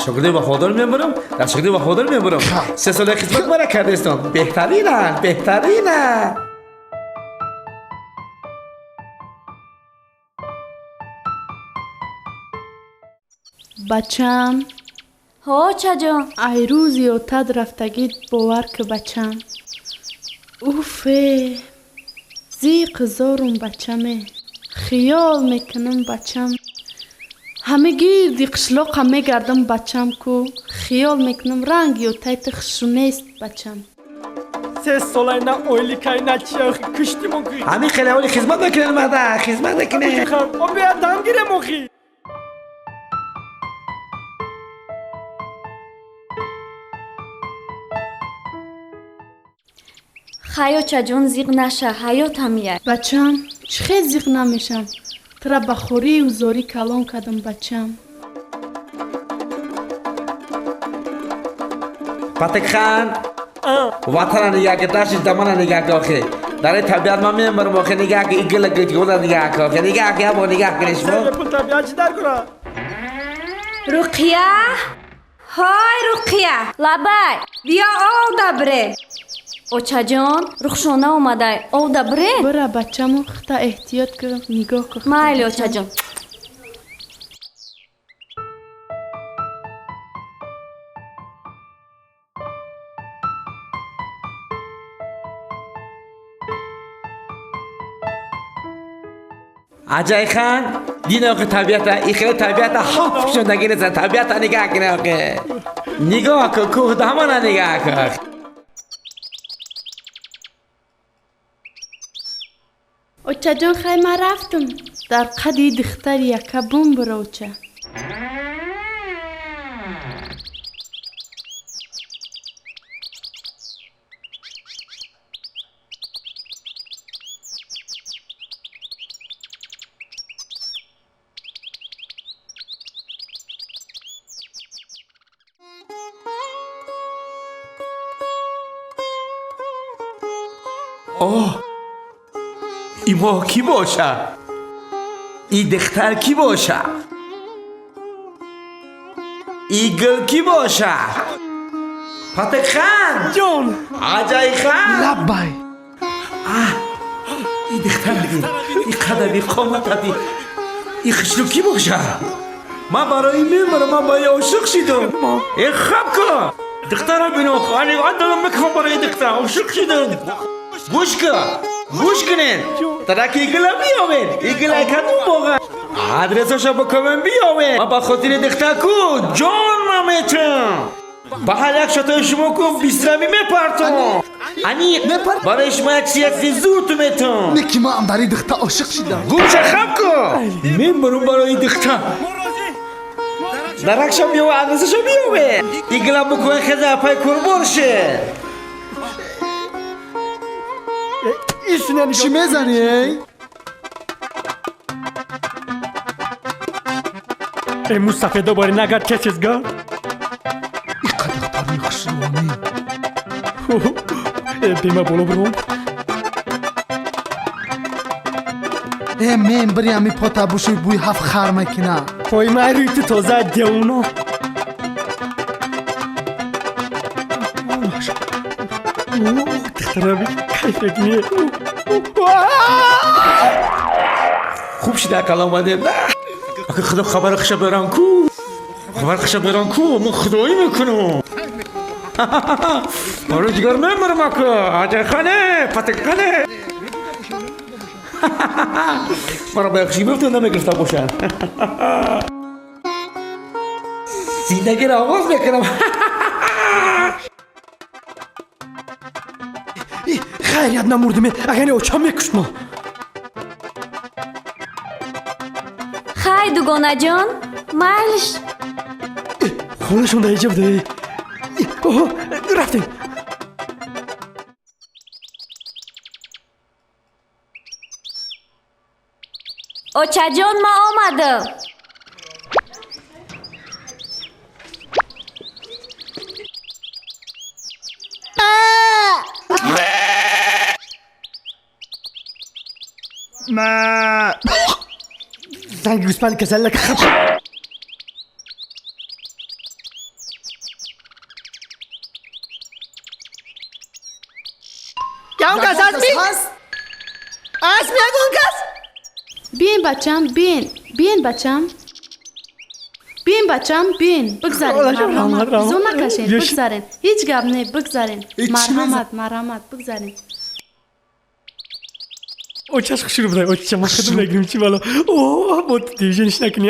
Шогирди вафодор мемурам, дар шогирди вафодор мемурам. 3 сола хизмат мара кардестон. Беҳтаринанд, беҳтаринанд. Бачам. Ҳо, очаҷон. Ай рӯзи отат рафтагит бовар ки, бачам, уфе, зиқ зорум, бачаме. Хиёл мекунам, бачам, ҳама гирди қишлоқа мегардам, бачам, ку хиёл мекунам, ранги отайти хушрӯ нест, бачам. 3 солай на ойликай, на чи, охи, куштимон ки. Ҳамин хеле ҳоли хизмат мекунед, мада хизмат мекунед. Мо бия дам гирем, охи. Хай, очаҷон, зиқ наша, ҳаёт ҳамия. Бачам, чӣ хел зиқ намешам? Тура ба хорию зорӣ калон кардам, бачам. Патикхан, ватана нигоҳ ки, дашти дамана нигоҳ ки, охи. Дар ин табиат ман мемурам, охи, нигоҳ ки, игила гула нигоҳ ки, охи, нигоҳ ки, ҳамо нигоҳ кунед шумо. Пул табиат чӣ дар кура? Руқия, ҳой, Руқия! Лабай! Биё, ов дабре. Очаҷон, Рухшона омадай, ов дабре. Бира, бачаму, хта эҳтиёт ки, нигоҳ ки. Майли, очаҷон. Аҷайхан, дин, охи, табиата, и хеле табиата ҳафт шудаги нест. Табиата нигоҳ кунед, охи, нигоҳ ку, кӯҳ дамана нигоҳ ку. Очаҷон, хай, ман рафтам. Дар қади духтари яка бум бира, оча. Оҳ, и моҳ кӣ боша? И духтар кӣ боша? И гул кӣ боша? Патикхан! Ҷон. Аҷайхан! Лаббай. И духтар би, и қадаби қоматаби, и хушрӯ кӣ боша? Ман барои мемурам, ман барои ошиқ шидам. Э, хаб ку, духтара бино, дилам мекунам барои духтар, ошиқ шидам. Гӯш ку, гӯш кунед, тараки игила биёвед. Игила кадом боға? Адресаша бикунем, биёвед. Ман ба хотири духтар ку ҷон наметам. Ба ҳар як шатои шумо ку бисравӣ мепартом. Ани барои шумо як чизи зуд метам. Не ки ман барои духтар ошиқ шидам. Гӯша хаб ку, мемурам барои духтар. Даракша биёве, адресаша биёве. Игила бикунед, хеза апай курбор ше. Чӣ мезанӣ, эй? Э, мустафедо бори нагар кечизга. Иқа духтари хушрӯонӣ. Э, бема боло буром. Э, мен бири ами пота бушӯй, бӯи ҳафт хар мекуна. Пой май рӯи ту тоза, девона. Духтараби кайфекни. Хуб шида акал омадем. Ака, худо хабари хуша беран ку, хабари хуша беран ку. Ман худоӣ мекунам, барои дигар мемурам, ака. Аҷайхане, патикхане, маро ба яхшӣ мефтон намегирифта бошанд. Зиндагиро оғоз мекунам. Хайрият намурдиме, агар не очам мекушт мо. Хай, дугонаҷон, майлиш. Хонашон дар иҷа буда. Оҳо, рафтем. Очаҷон, ман омадам. Ма занги гӯспанди касаллак хаб. Ягон кас ҳаст ми? Ҳаст ми ягон кас? Биен, бачам, биен, биен, бачам. Биен, бачам, биен. Бигзарен, марҳамат. Зо накашен, бигзарен. Ҳеҷ гап не, бигзарен. Марҳамат, марҳамат, бигзарен. Очаш хушрӯ будай, оча ма худам мегирим чи бало. О, бо дивиженш накунӣ.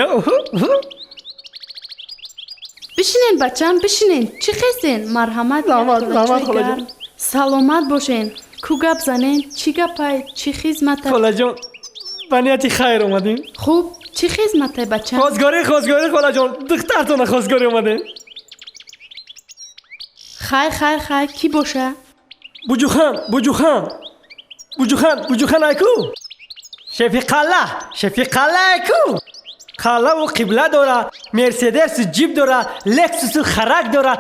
Бишинен, бачам, бишинен. Чӣ хестен? Марҳамат, раҳмат, холаҷон. Саломат бошен. Ку гап занен, чӣ гапай, чӣ хизмата? Холаҷон, ба нияти хайр омадем. Хуб, чӣ хизматай, бачам? Хостгорӣ, хостгорӣ, холаҷон, духтартона хостгорӣ омадем. Хайр, хайр, хайр, кӣ боша? Буҷухан, Буҷухан. Буҷухан, Буҷухан айку. Шефиқалла, Шефиқалла айку. Қаллаву қибла дора, Мерседесу ҷип дора, Лексусу харак дора.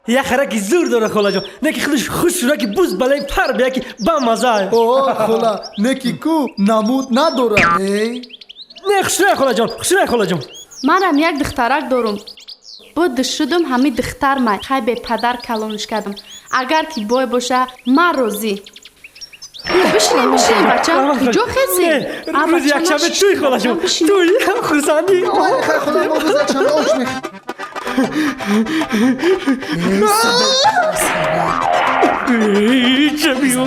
Як хараки зур дора, холаҷон. Неки худаш хуш шураки буз балаи пар бияки бамаза. О, хола, неки ку намуд надора, не? Не, хушрӯя, холаҷон, хушрӯя, холаҷон. Манам як духтарак дорум. Буд шудум ҳами духтар май. Хай бепадар калониш кардам. Агар ки бой боша, ман розӣ. Бишинем, бишинем, бачам. Куҷо хезем? Рӯзи якшанбе туй, холаҷон. Туй, хурсандӣ. Хай, хола, мо рӯзи якшанбе ош мехӯрем. Ча биё?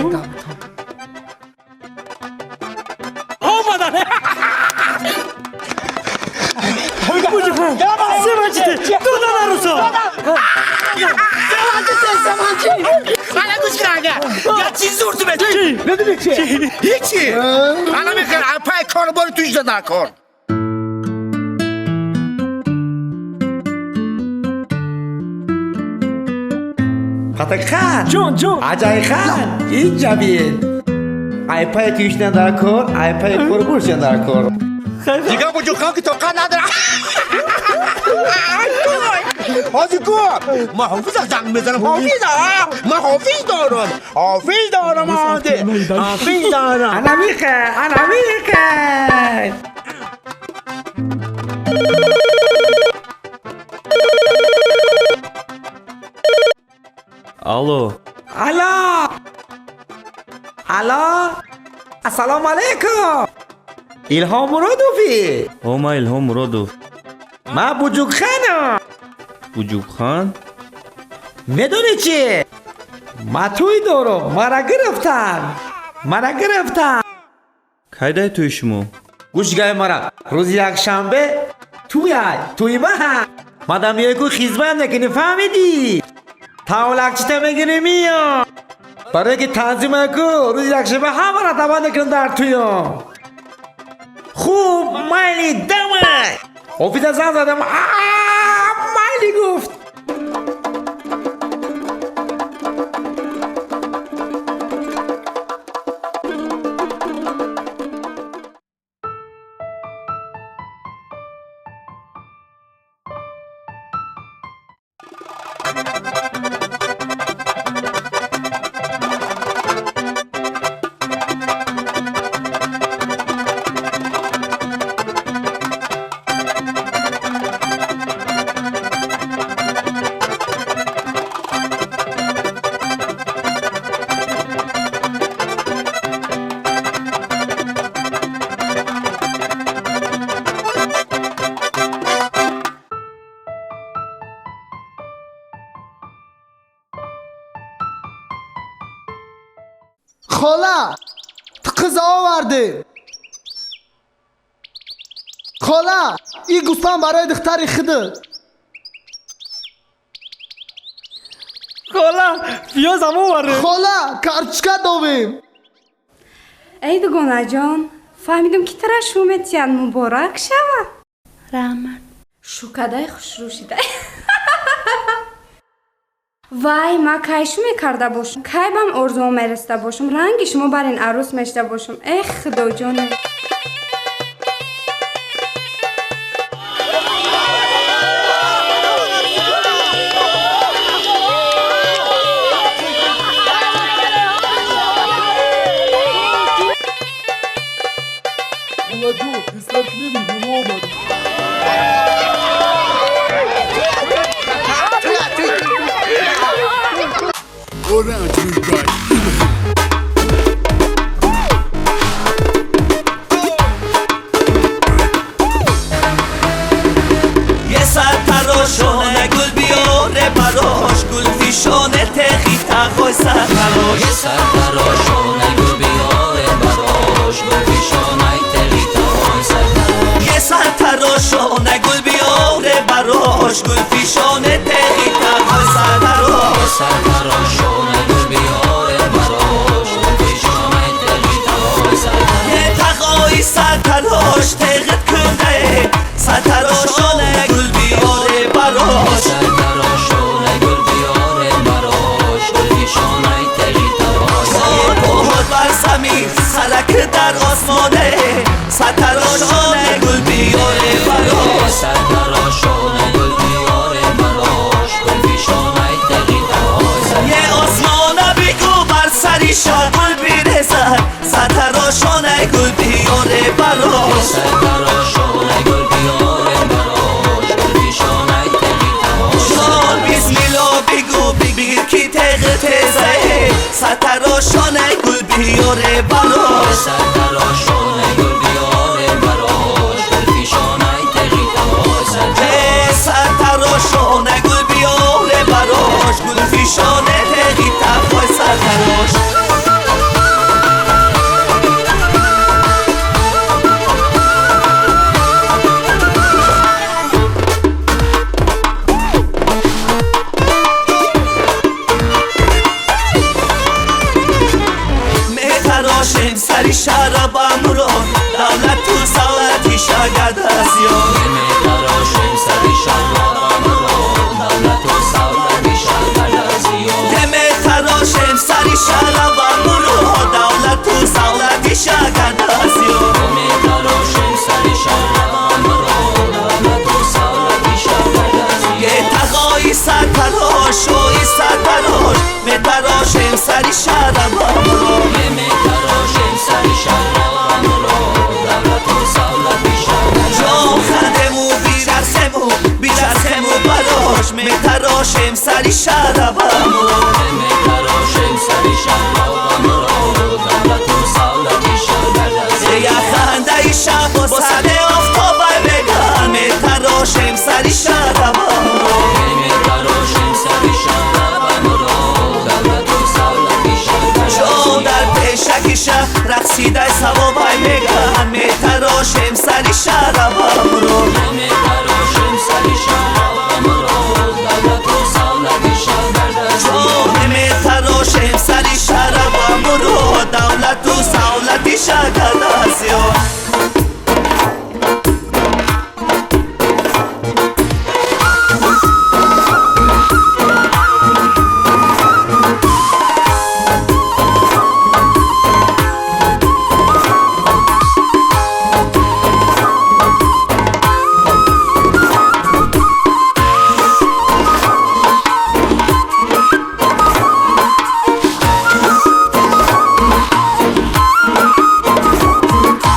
Омадан. Буҷухан, семанчите, дода нарусо. Ана гӯш кун, ага. Я чиз зур ту бе. Медونی چی؟ هیچی. انا میخوام پای کار بار توش نکن. Фатакхан. Ҷон, ҷон. Аҷайхан. Инҷа биен. Айпай туишна дар кор, айпай кор буршна дар кор. Дига Буҷухан ки тоқат надора. ҳозир ку ман ҳофиза занг мезанам, ҳофиза, ман ҳофиз дорам, ҳофиз дорам, ҳоди ҳофиз дорам. Ана михе, ана михе. Алло. Алло. Алло. Ассалому алайкум. Илҳом Муродови? О, ман Илҳом Муродов. Ман Буҷукханам. Буҷукхан? Медонӣ чӣ? Ман тӯй дорам, мара гирифтан. Мара гирифтан. Кайдай тӯи шумо? Гӯш гай мара. Рӯзи якшанбе тӯяй, тӯи ман. Мадам меои ку хизмат мекунӣ, фаҳмидӣ? Тавлакчита мегирӣ миё. Барое ки танзима ку рӯзи якшанбе ҳамаро даъват мекунам дар тӯём. Хуб, майли, давай. Ҳофиза занг задам, майли гуфт. Хола, ту қиз овардем. Хола, ин гӯсфанд барои духтари худат. Хола, пиёзам овардем. Хола, картошка довем. Эй, дугонаҷон, фаҳмидум ки тара шу метиҳанд, муборак шава. Раҳмат. Шукадай хушрӯ шидай. Вай, ман кай шу мекарда бошум, кай бам орзуо мерасида бошум, ранги шумо бар ин арӯс мешида бошум. Эх, худоҷоне. براش گل فیشانه تخی تقای سرتراش سرتراشانه گل بیاره براش گل فیشانه تخی تقای سرتراش یه سرتراشانه گل بیاره براش گل فیشانه تخی تقای سرتراش سرتراشانه گل بیاره براش گل فیشانه تخی تقای سرتراش یه تقای سرتراش تخت کنده سرتراشانه گل بیاره براش سرتراشانه گل بیاره براش گل فیشانه تخی تقای سرتراش باد بر زمین سرک در آسمانه سرتراشانه گل بیاره براش سرتراشانه گل بیاره براش گل فیشانه تخی تقای سرتراش یه آسمانه بگو بر سری گل بیرزد سرتراشانه گل بیاره براش سرتراشانه گل بیاره براش گل فیشانه تخی تقای جان بسم الله بگو بگیر کی تغ تزه سرتراشانه گل بیاره براش سرتراشانه گل بیاره براش گل فیشانه تخی تقای سرتراش سرتراشانه گل بیاره براش گل فیشانه تغی تقای سرتراش میتراشیم سری شرابم رو دولت تو سولتی شاگرد از یار میتراشیم سری شرابم رو دولت و سولتی شاگرد از یار میتراشیم سری شرابم رو دولت تو سولتی شاگرد از یار میتراشیم سری شرابم رو دولت و سولتی شاگرد از یار یه تقای سرتراش و سرتراش میتراشیم سری شرابم رو میتراشیم سری شرابم رو دولت و سولتی شاگرد از جام خندمو بیرقصمو بیرقصمو براش میتراشیم سری شرابم رو میتراشیم سری شرابم رو دولت و سولتی شاگرد از یار یه خنده شب با سر آفتاب بگن میتراشیم سری شرابم رو میتراشیم سری شرابم رو دولت و سولتی شاگرد از جان در پیشکیشه رقصیده ثوابای میگن میتراشیم سری شرابم رو میتراشیم سری شرابم رو دولت و سولتی شاگرد از یار جان میتراشیم سری شرابم رو دولت و سولتی شاگرد از یار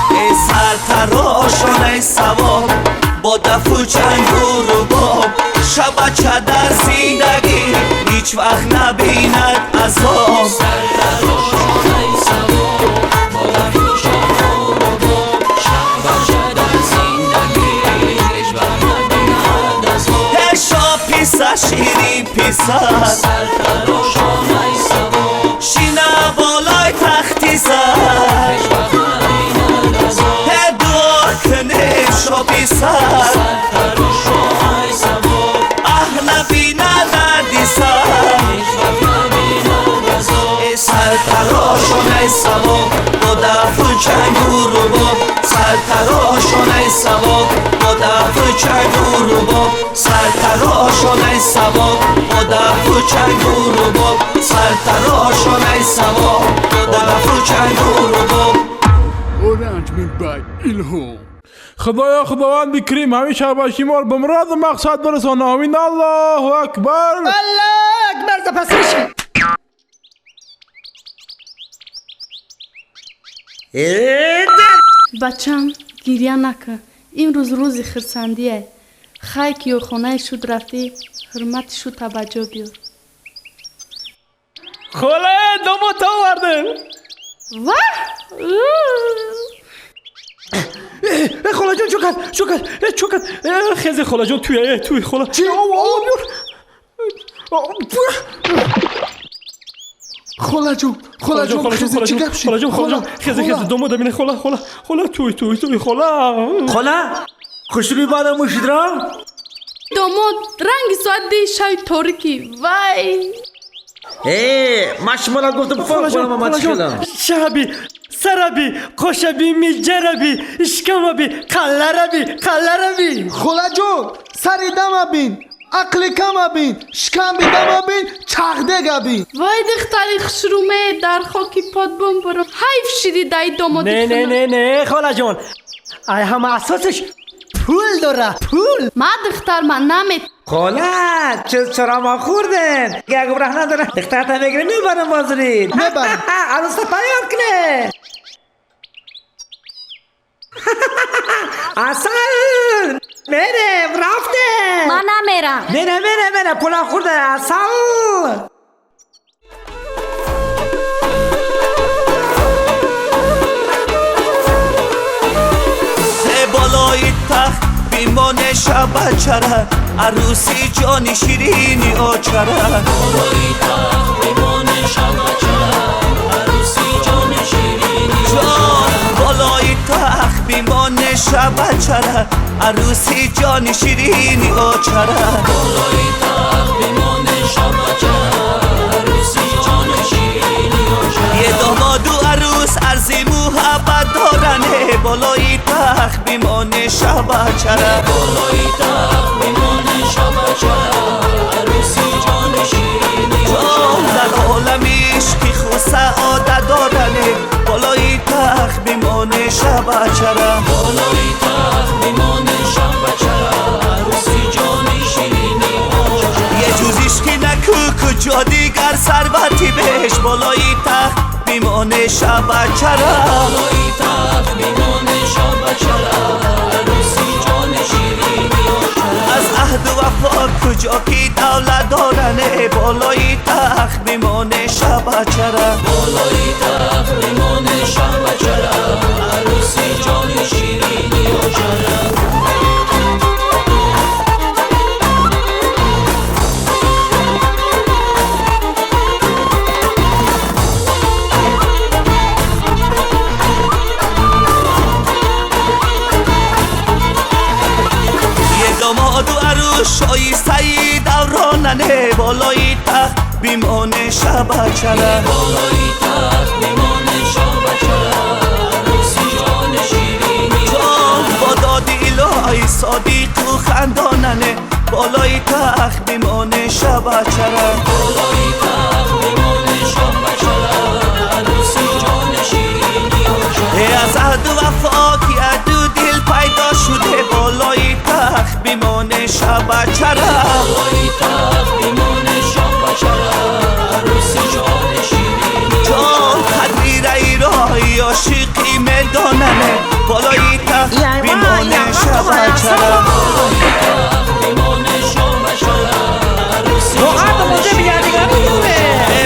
ای سرتراشانه ثواب با دف و چنگ و رباب شبچه در زندگی هیچ وقت نبیند عذاب سرتراشانه ثواب با دف و چنگ و رباب شبچه در زندگی هیچ وقت نبیند عذاب ای شا پیسا شیرین پیسا سرتراشانه ثواب شینه بالای تختی سر هیچ وقت نبیند عذاب ای دعا کنیم شا پیسا سرتراشانه ثواب اه نبینه دردی سر هیچ وقت نبیند عذاب ای سرتراشانه ثواب با دف و چنگ و رباب سرتراشانه ثواب با دف و چنگ و رباب سرتراشانه ثواب با دف و چنگ و رباب سرتراشانه ثواب با دف و چنگ و رباب خدایا خداوند کریم همیشه باشی ما به مراد و مقصد برسان آمین الله اکبر الله اکبر زپسش Бачам, гирья накун. Имрӯз рӯзи хурсандие. Хай ки ёрхонаи шуд рафтӣ, ҳурмати шудта ба ҷо биёр. Хола, домод овардем. Ваҳ! Холаҷон, чӯ кард, чӯ кард, чӯ кард. Хезе, холаҷон, туя, туй, хола. Чӣ? Об, об, биёр. Холаҷон, холаҷон, хези чӣ гап шид? Холаҷон, холаҷон, хези, хези, домода бина, хола, хола, хола, туй, туй, туй, хола. Хола, хушрӯи баъда мушидра? Домод, ранги соат ди шави торикӣ, вай. Э, ман шуморо гуфтам, Холаҷон, холаҷон, шаби, сараби, қошаби, миҷараби, ишкамаби, қаллараби, қаллараби. Холаҷон, сари дама бин, ақли кама бин, шикамби дама бин, чағдега бин. Вай, духтари хушрӯме, дар хоки подбон бурам. Ҳайф шиди дай домоди. Не, не, не, не, холаҷон, ай ҳама асосаш пул дора, пул. Ма духтар, ман намет. Хола, чаро ма хӯрдем? Як роҳ надора. Духтарта мегирем, мебарем бозурид. Мебарем. Арӯса тайёр кунед. Асал! Мерем, рафтем. Ман намерам. Мерем, мерем, мерем, пула хӯрда, асал. Болои тахт бимоне шабачара, арӯси ҷони ширини очара. Болои тахт бимоне шабачара, арӯси ҷони ширини. Ҷон, болои тахт бимоне шабачара, арӯси ҷони ширини очара. Болои тахт бимоне шабачара, арӯси ҷони ширини очара. Е домоду арӯс арзи муҳаббат доране, болои тахт бимоне шабачара. Болои тахт бимоне шабачара, арӯси ҷони ширини. Ҷон, дар олами ишқи ху саодат доране, болои тахт бимоне шабачара. Болои тахт бимоне шабачара, арӯси ҷони ширини. Е ҷуз ишқи накӯ куҷо дигар сарвати беш, болои тахт бимоне шабачара. Болои тахт бимоне шабачара, арӯси ҷони ширини. Аз аҳду вафо куҷо ки давлат доране, болои тахт бимоне шабачара. Болои тахт бимоне шабачара, арӯси ҷони ширини. Домоду арӯс шоистаи давронане, болои тахт бимоне шабачара. Болои тахт бимоне шабачара, арӯси ҷони ширини. Ҷон, бо доди илоҳи содиқу хандонане, болои тахт бимоне шабачара. Болои тахт бимоне шабачара, арӯси ҷони ширини. Аз аҳду вафо ки аду дил пайдо шуде, болои тахт бимоне шабачара. Болои тахт бимоне шабачара, арӯси ҷони ширини. Ҷон, қадри раи роҳи ошиқӣ медонане, болои тахт бимоне шабачара. Болои тахт бимоне шабачара, арӯси ҷони ширини.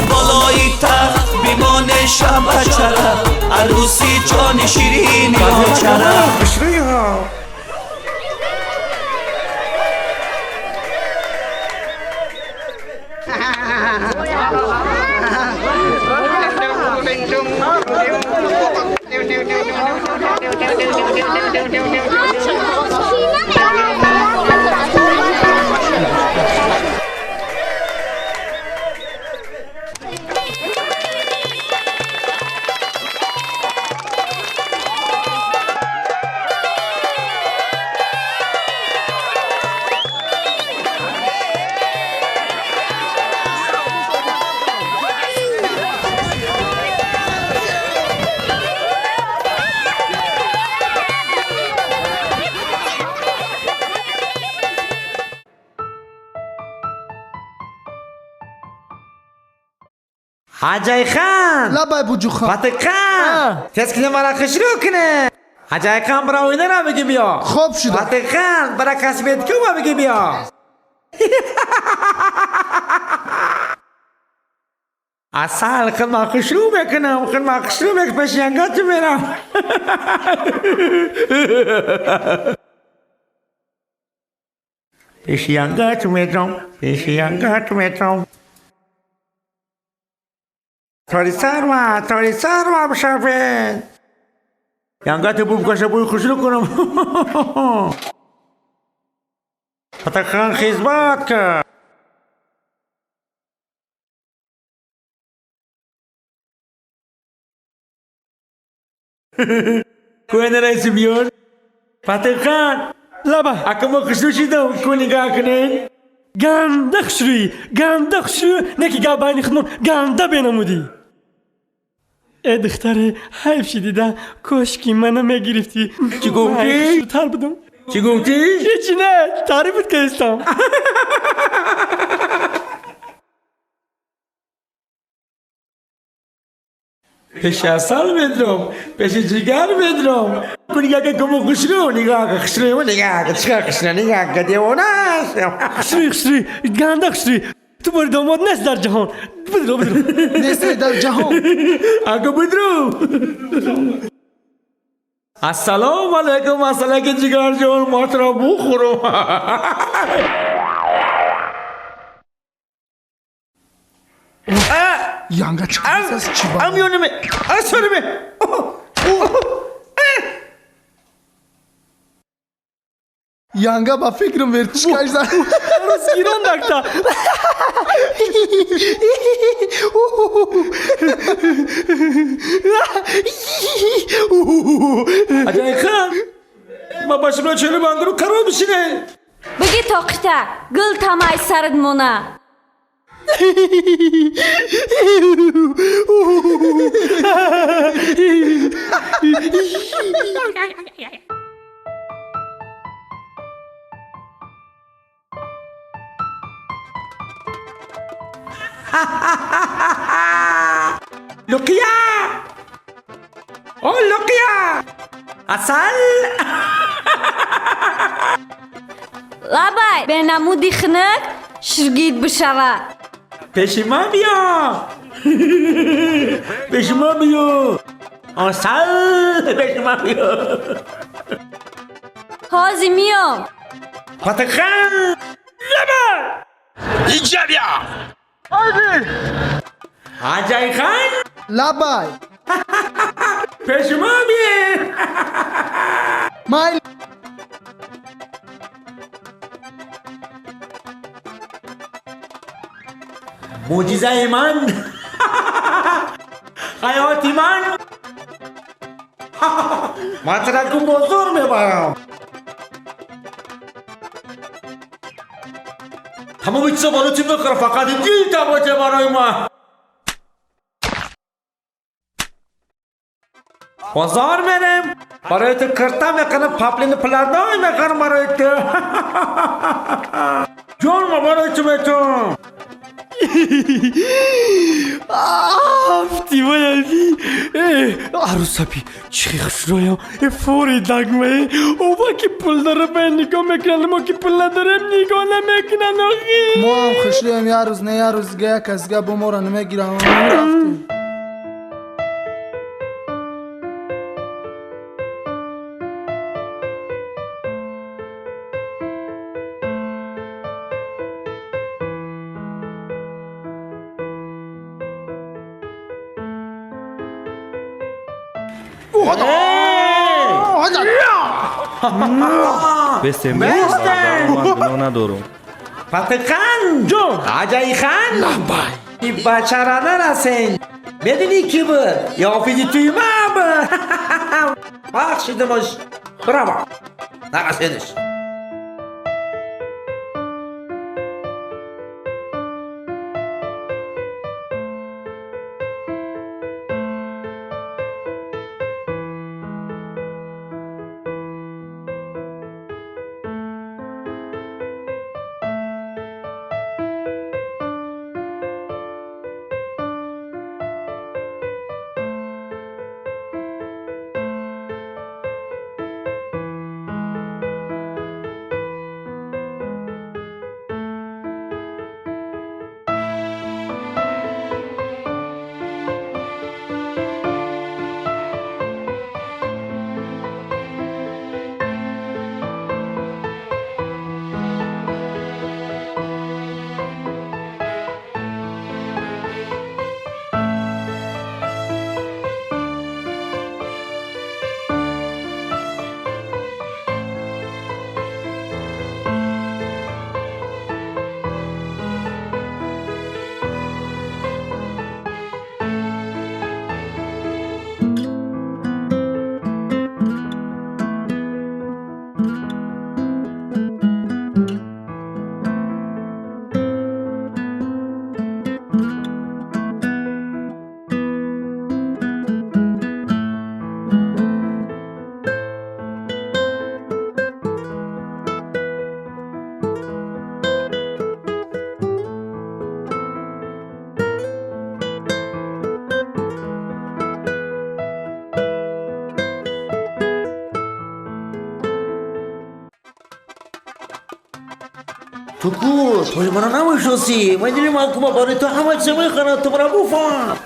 Болои тахт бимоне шабачара, арӯси ҷони ширини очара. Ҳаҷайхан! Лабай, Буҷухан. Фатихан! Тез кина мара хушрӯ куне! Ҳаҷайхан, бара оинара бигӣ биё. Хоб шуда. Фатихан, бара косметикума бигӣ биё. Асал, худма хушрӯ мекунам, худма хушрӯ мекунам, пеши янгату мерам. Пеши янгат метром, пеши янгат метром. Тори сарва, тори сарва бшавен. Янгат буб каша буй хушру кунам. Фатахан хизмат ка. Куена раиси биёр? Фатихан! Лаба! Ака мо хушрӯ шидам, ку нигаҳ кунед? Ганда хушрӯӣ, ганда хушрӯ, не ки гап байни худмон ганда бенамудӣ. Э духтаре, ҳайф шидида, кошки мана мегирифтӣ. Чӣ гуфтӣ? Хушрӯтар будам. Чӣ гуфтӣ? Ҳечи не, таърифат кардистам. Пеши асал медром, пеши ҷигар медром. Ку нигаҳ кун, кумо хушрӯ, нигаҳ кун, хушрӯ, нигаҳ кун, чӣ хушрӯ, нигаҳ кун, девона аст. Хушрӯй, хушрӯй, ганда хушрӯй. Ту бори домод нест дар ҷаҳон. Бидро, бидро. Нест дар ҷаҳон. Ака бидро. Ассалому алайкум, асалаки ҷигарҷон, мо туро бухӯрам. Янга чӣ аст, чӣ ба? Амёнаме, асараме. Янга ба фикрам вертишкаш зад. Рӯзгирон дакта. Аҷайхан, ма ба шумо чӯли бангуру қарор бишинед. Биги тоқита, гул тамай сард мона. Луқия! О, Луқия! Асал! Лабай, бенамуди хунук ширгид бишава. Пеши ман биё! Пеши ман биё! Асал! Пеши ман биё! Ҳозир миём. Фатихан! Лабай! Инҷа биё! Аҷайхан! Лабай! Пеши ман биё! Майли. Мӯъҷизаи ман, ҳаёти ман. Ман туро кун бозор мебарам. Тамоми чизо барои ту мехӯрам, фақат дилта боша барои ман. Бозор мерем, барои ту кирта мехарам, паплини пладой мехарам барои ту. Ҷон ма барои ту метум. Афти ваяви! Арӯсапи, чӣ хушрӯям! Фори дагмае! Ова ки пул дора ба нигоҳ мекунанд, мо ки пул надорем нигоҳ намекунанд охи! Мо ҳам хушрӯем, як рӯз не як рӯз дига як кас дига бо моро намегиранд. Рафтем. Бестем, ман гуноҳ надорам. Фатихан! Ҷон! Аҷайхан! Лабай! Бачара нарасен! Медонӣ кӣ буд? Ёфизи туи ман буд! Бахшидимаш! Браво! Нарасениш! تو کو تو مرا نمیشناسی من دیدم من برای تو همه چیز میخرم تو مرا بفهم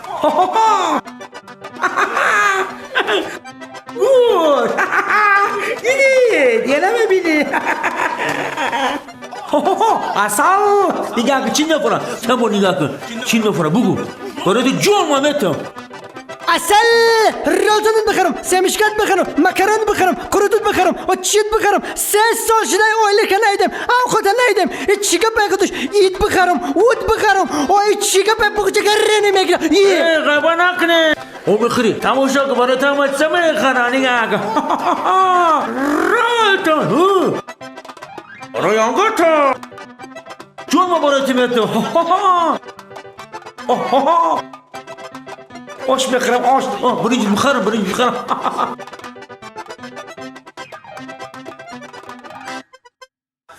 گوش دیدی دیگه نمیبینی اصلا نگاه کن چی میخورم چند بار نگاه کن چی میخورم بگو برای تو جون من میتم اصل رازنت بخرم سمشکت بخرم مکرون بخرم قروتت بخرم و چیت بخرم 3 سال شده اویله که نیدم او خود نیدم چی گپ خودش اید بخرم اوت بخرم و چی گپ بخچه گرنی میگیره غبا نکنه او بخری تماشا که برای تو همه چیز میخرم نگاه کن رالتون رویانگوتو جون ما برای تو میتم آش میخرم آش برنج میخرم برنج میخرم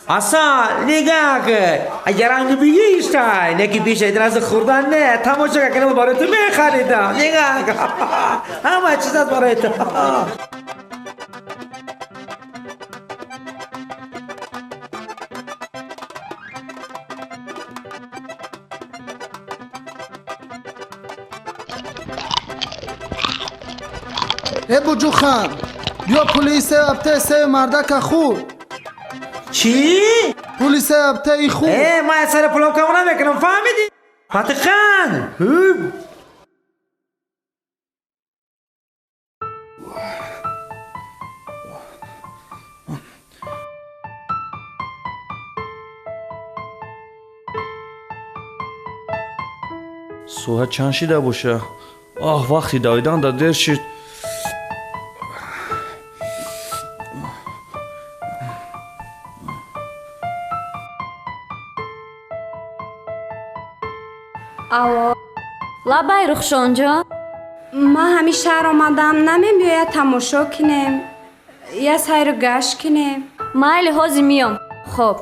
اصلا نگاه کن اگر رنگ بگیشتای نکی بیش از خوردن نه تماشا کنم برای تو میخریدم نگاه کن همه چیز برای تو ای بوجوخان بیا پولی 3 هفته 3 مردک خور چی؟ پولی 3 هفته ای خور ای من سر پلو کم نمیکنم فهمیدی؟ فاتخان соат чанд шида боша? Оҳ, вақти давидан да дер шид. Алло, лабай Рухшонҷон. Ман ҳамин шаҳр омадам, намебиёяд тамошо кинем, я сайру гашт кинем. Майли, ҳозир миём. Хоб.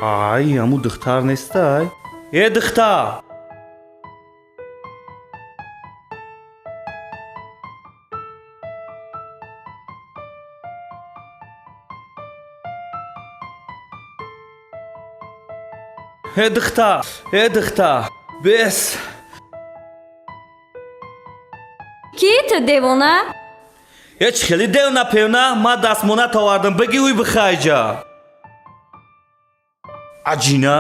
Ай, аму духтар нестай? Э, духтар! Э, духтар! Э, духтар! Бес! Ки ту девона? Э, чӣ хеле девона певна? Ман дастмонат овардам, бигӣ уй бихайҷа. Аҷина?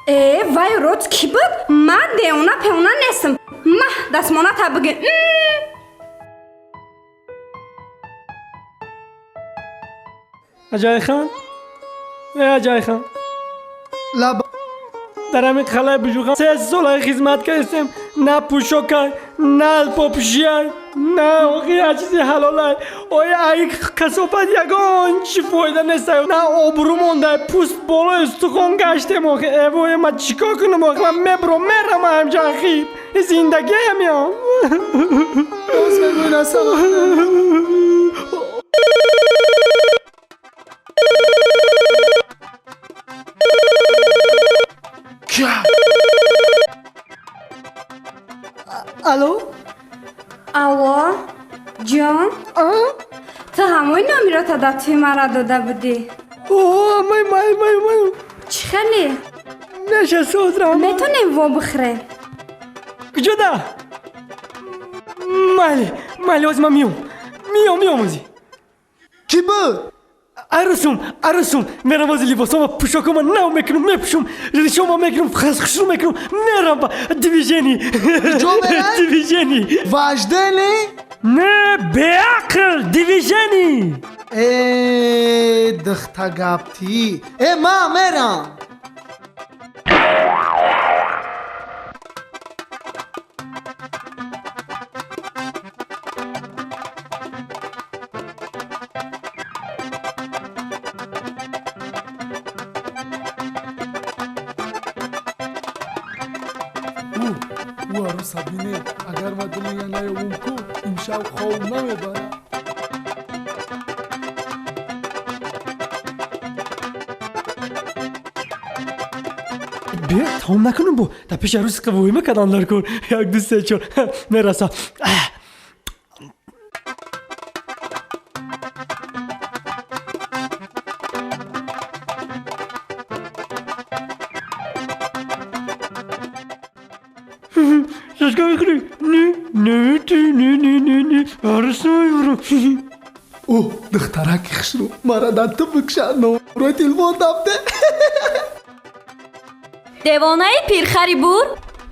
Э, вай род кӣ буд? Ман девона певна нестам. Маҳ дастмоната бигӣ. Аҷайхан? Э, Аҷайхан. Лаб дар ҳамин қалаи Буҷухан 3 солаи хизмат кардем, на пӯшокай, на алпопӯшиай, на охи як чизи ҳалолай. Оя ай касофат ягон чӣ фоида нестай, на обрӯ мондай, пӯст болои устухон гаштем охи. Э, вой, ман чӣ кор кунам охи? Ман мебурам, мерам ҳамҷа ахир. Зиндагиам ё. Боз мегӯй асал. Алло? Алло, ҷон? Ту ҳамои номерота дар тӯи мара дода будӣ? О, май, май, май, май. Чӣ хеле? Наша созра. Метонем во бихӯрем? Куҷода? Майли, майли, ҳозир ман миём. Миём, миём ҳозир. Кӣ буд? Арусум, арусум, мерам ҳозир либосома, пӯшокома нав мекунам, мепӯшум, ришома мекунам, хушрӯ мекунам, мерам ба движени. Ҷо мерай? Движени. Вождени? Не, беақл, движени. Э, духта гаптӣ. Э, ман мерам. Ӯ арӯса бине, агар ма дили я наёвум ку, имшаб хоб намебарам. Биё, тамом накунам бо. Дар пеши арӯс қавоима кадан дар кор. 1, 2, 3, 4. Мераса. Шашка мехӯрӣ? Не, не, ти, не, не, не, не. Арӯс намебарам. О, духтараки хушрӯ, мара дар ту бикша, номрои телефон дафте. Девонаи пирхари бур?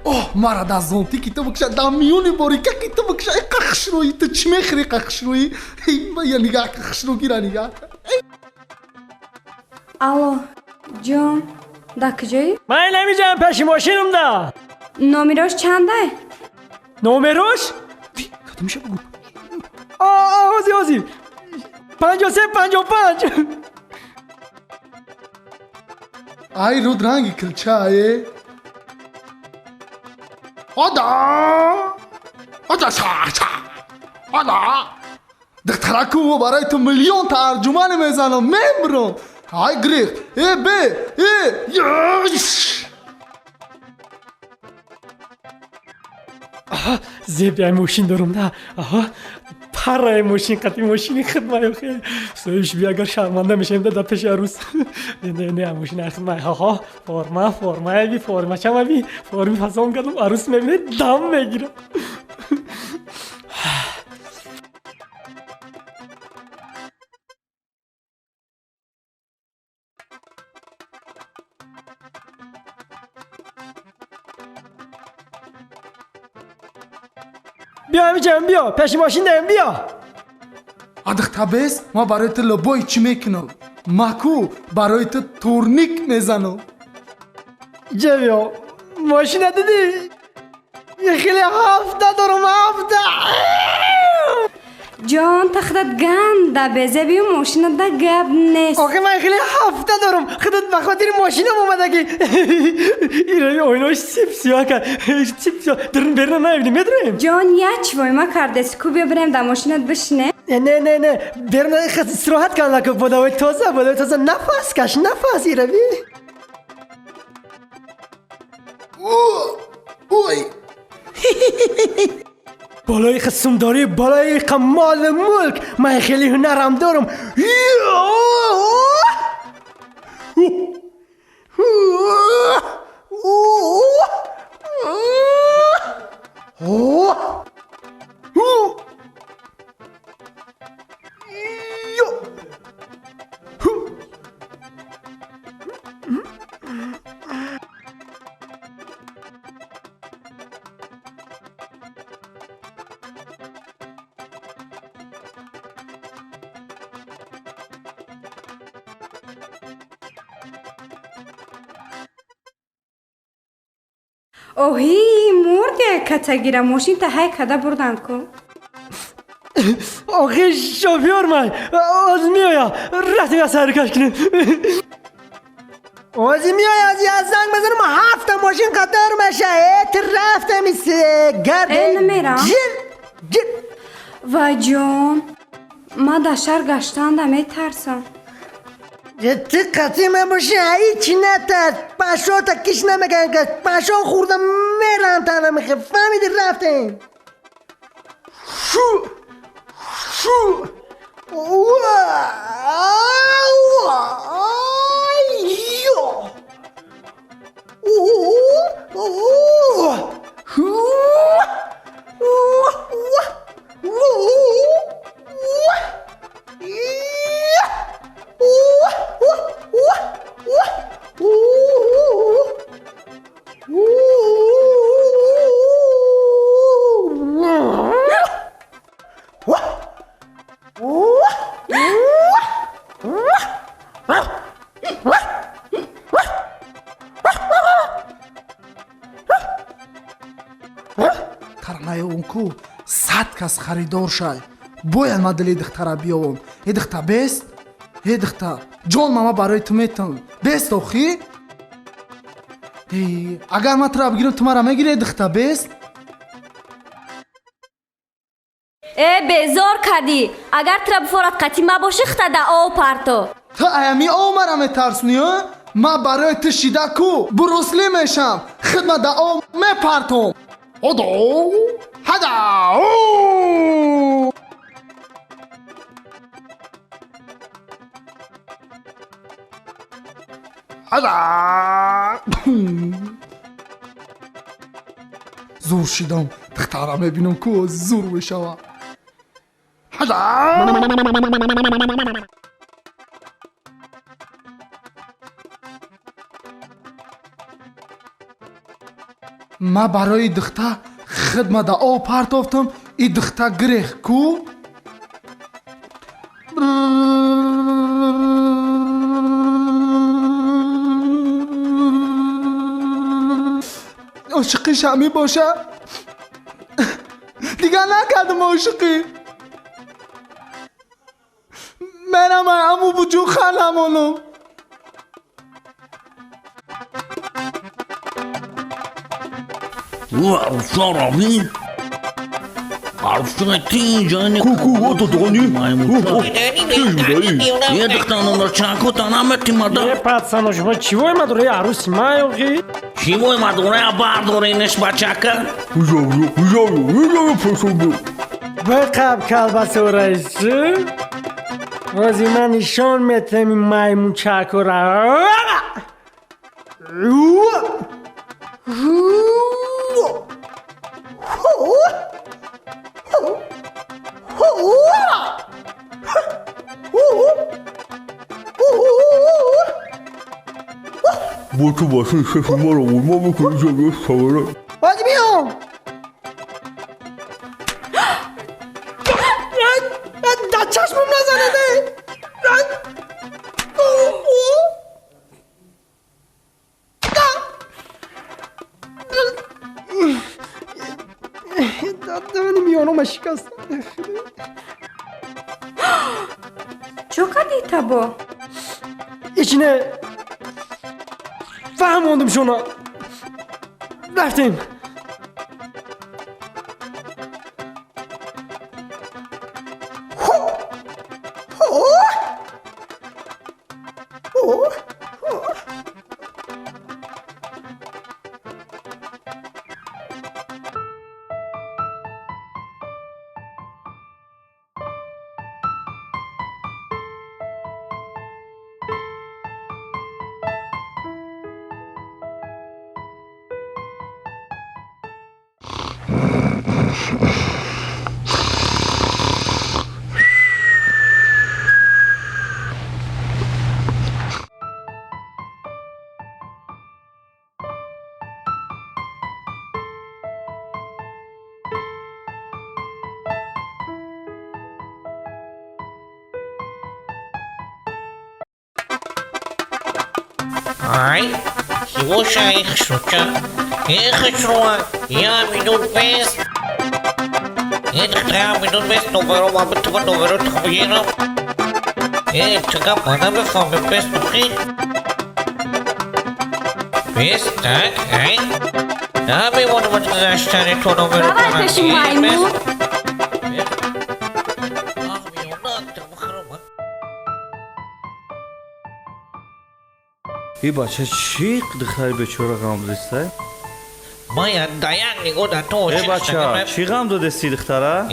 О, мара дар зонтики ту бикша, дар миёни борикаки ту бикша. Иқа хушрӯӣ, ту чӣ мехӯрӣ иқа хушрӯӣ? Я нигаҳ ка, хушрӯ гира нигаҳ ка. Алло, ҷон, дар куҷоӣ? Ман намиҷам, пеши мошинам да. Номерош чандай? Номерош? Кадомиша бугу? Ози, ози. 53, 55. Ай, руд ранги килчае. Ода! Ода, ша, ша! Ода! Духтараку, барои ту миллион тарҷума мезанам, мемирам. Ай, грих! Э, б, э, ёш! Аҳа, зеби ай мошин дорум да. Аҳа, параи мошин қати мошини хидмай хел. Соҳибш би, агар шарманда мешавем да дар пеши арӯс. Не, не, не, мошин ай хидмай. Аҳа, форма, форма би, форма чама би, форми фасон кардам, арӯс мебинед, дам мегирам. Биё ҳамиҷам, биё, пеши мошин даем, биё. А духта бес, ман барои ту лобой чӣ мекунам? Маку барои ту турник мезанам. Ҷа биё, мошина дидӣ? Хеле ҳафта дорам, ҳафта. Ҷон, та худат ганда безебию мошинада гап нест. Охи ман хеле ҳафта дорам, худат ба хотири мошинам омадагӣ. Ирави оинош сип сиёҳ кард, сип сиёҳ. Дурн берна наёбинӣ, медроем? Ҷон, як чивойма кардест ку, биё бирем дар мошинат бишине. Не, не, не, берна истироҳат кар наку, бодавои тоза, бодавои тоза, нафас каш, нафас, ирави. Ой! Болои қисмдорӣ, болои мол мулк, ман хеле ҳунарам дорам. Оҳи, мурде катагира, мошин та ҳай када бурдан ку. Охи шофёр ман оз меоя, рафтем я саркаш кунем. Ози меоя, ози аз занг бизанам, ҳафта мошин қатор меша. Э, ту рафтем гард. Э, намерам. Ҷир, ҷир. Вай ҷон, ман дар шаҳр гаштанда метарсам. Ту қатъи ман боши, ҳеҷ натарс. Пашота киш намекунам, кас пашо хӯрда мерам тана мехе. Фаҳмиди, рафтем. Шу, шу. Тарнаёвум ку, 100 кас харидор шай. Бояд ман дили духтара биёвам. Э, духта бест? Э, духта, ҷон, мама барои ту метавам. Бест охи? Э, агар ман тура бигирам, ту мара мегирӣ, духта бест? Э безор кардӣ. Агар тура бифорад қатӣ мабошӣ, хита да об парто. Ту аями об мара метарсонӣ? Ман барои ту шида ку Брусли мешам, хидма да об мепартом. Одо ҳада. Ҳада. Зур шидам, духтара мебинам ку зур мешава. Ҳада. Ма барои духта хидма да об партофтам, и духта гирех ку. Ошиқи шамӣ боша? Дигар накардам ошиқӣ. Мерам аму буҷу ханамонам. Пацано, шумо чивой мадораи арӯси ман ёқӣ? Чивой мадорая бардоренеш бачака? Биқаб калбасораишу. Ози ман нишон метем ин маймунчакора. Баъди биём. Дар чашмам назанаде. Дани миёнама шикаст. Чо кардӣ табо? Ичине фаҳмондум шуно. Рафтем. Ай, слушай, хшуча, хшруа, я минут без. Это минут без номеру, а мы того номеру тхуером. Чага пана ме фаме без тухи. Без так, ай. А ми вон вот заштари то номеру. Давай пеши маймун. И бача чӣ духтари бечора ғам додиста? Мая даяк нигоҳ да то Э бача, чӣ ғам додести духтара?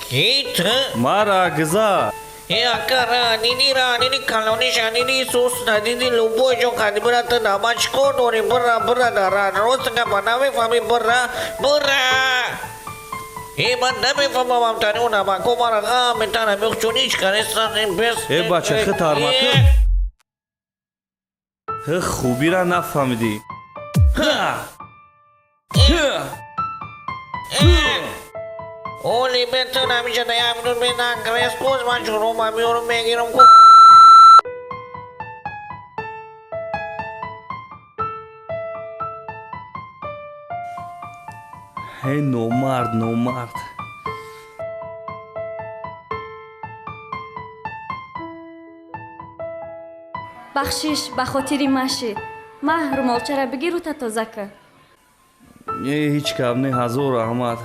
Ки ту? Мара гиза. Э акара, нинира, нини калониша, нини сусна, нини любой ҷо кади бира ту нама чӣ кор дорӣ? Бира, бира дара, рост гапа намефаҳмӣ, бира, бира. Э ман намефаҳмам тани ӯ намако мара ғам метанам, ёх чун ҳеҷ карестан бес. Э бача, хи тармаку. Хубира нафаҳмидӣ. Оли бетун ҳамиша да як минут менангрес боз ман чурома меёрам мегирам ку. Эй номард, номард. Бахшиш, ба хотири маши. Маҳ румолчара бигиру та тоза кар. Э ҳеҷ гап не, ҳазор раҳмат.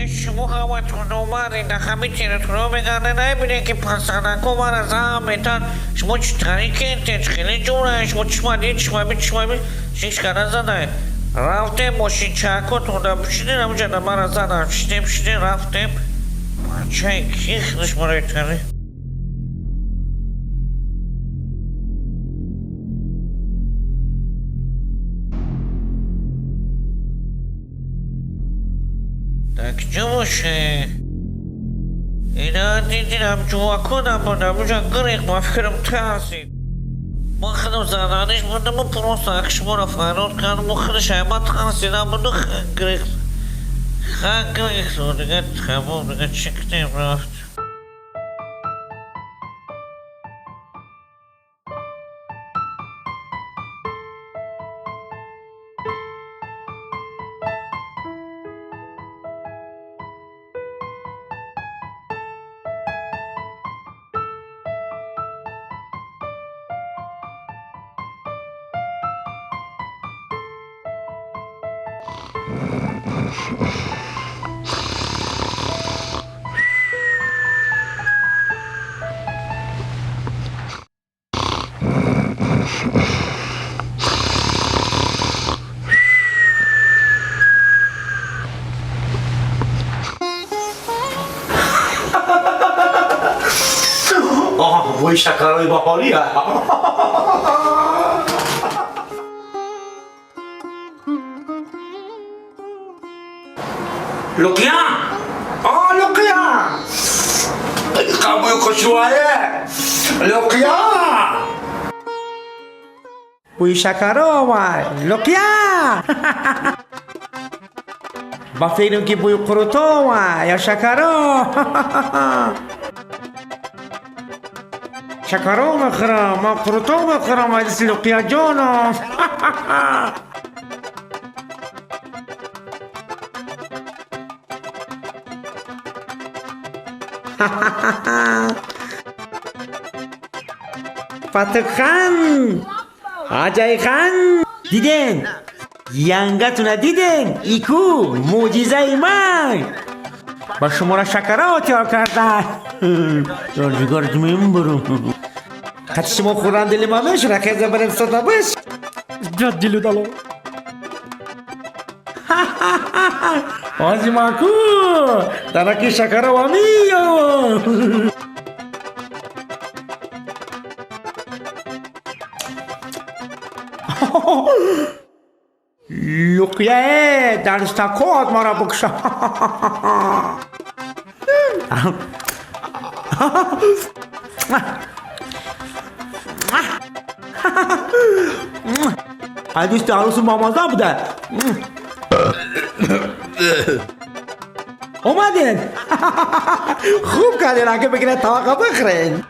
Шумо ҳаматон омадед, ҳами территория мегарда, намебинед ки пасанако мара зам метан. Шумо чӣ тариқентед, хеле ҷура, шумо чишмади, чишмаби, чишмаби, шишкара задай. Рафтем мошинчакотон бишинед, ҳамҷада мара задан. Шидем, шидем, рафтем. Бачаи ки худаш маро тари. Кҷо боше? Ина дидинам ҷуваконам будам, уҷа гирех ба фикрам тарсид. Ман худам заданиш будам, просто ак шуморо фарёд кардам, худаш ама тарсидам буду гирех. Ха гирех, дига тамом, дига чӣ кунем рафт. بوی شکرهای بهاری. لقیا، آه لقیا، قبوی خوشوایه لقیا، بوی شکرها آمد لقیا. با فکرم که بوی قروتا آمد یا شکرها. شکرا میخورم، من قروتا میخورم از لقیا جانم. فتح خان، آجای خان، دیدن ینگتون دیدن ایکو معجزه من با شما را شکرا تیار کردن. روزگارت میبرم قد شما خوردن دل ما میشه رکز برم صدا بش جد دلو دلو. آجی ماکو درکی شکرا و میام. لقیه درستکات مرا بکشه. دوست عروس مامازا بوده اومدین. خوب کردین اگه بگیره طاقه بخرین.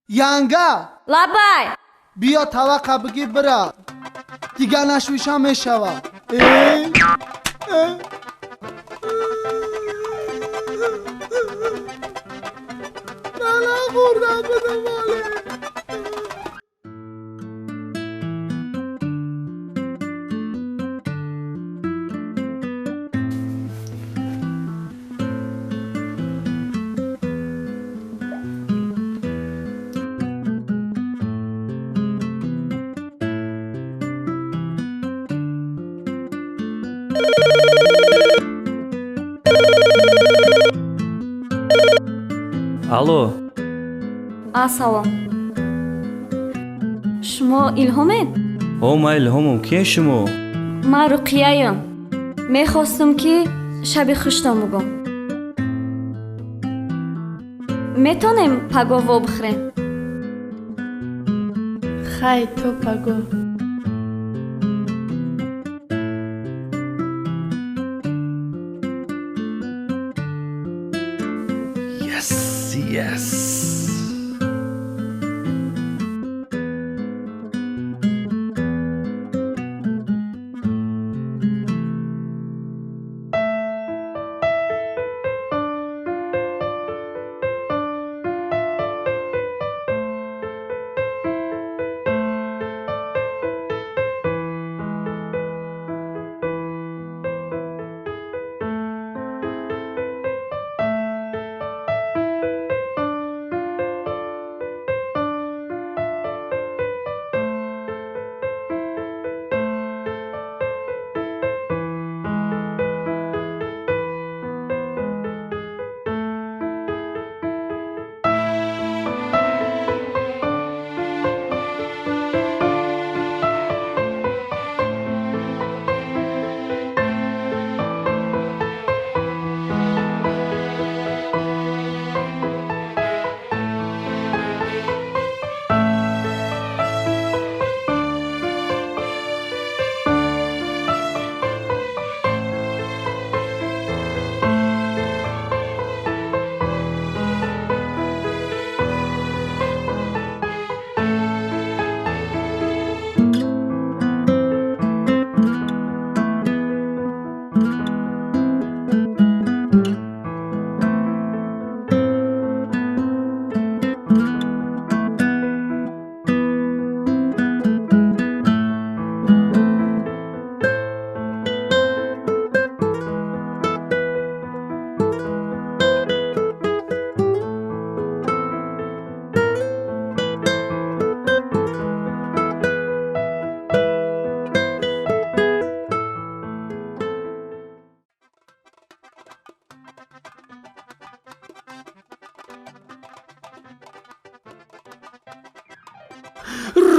ینگه لبای بیا توقع بگی برا دیگه نشویشم میشود. بلا خوردم بده ماله. Алло. Салом. Шумо Илҳомед? О, ман Илҳомам. Кие шумо? Ман Руқияям. Мехостам ки шаби хуштон бугум. Метонем паго во бихӯрем? Хай, то паго. Yes, yes.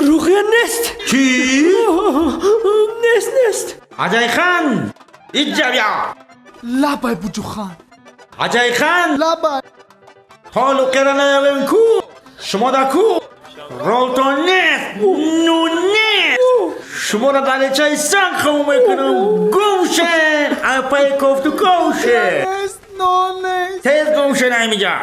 Руқия нест. Чӣ? Нест, нест. Аҷайхан, иҷа бия. Лабай, Буҷухан. Аҷайхан. Лабай. То Луқияро наёвем ку, шумо дар ку ролтон нест, нун нест. Шуморо далечаи санг хавм мекунам. Гум шен, апаи кофту ковше. Нест, нон нест. Тез гум шен ҳамиҷа.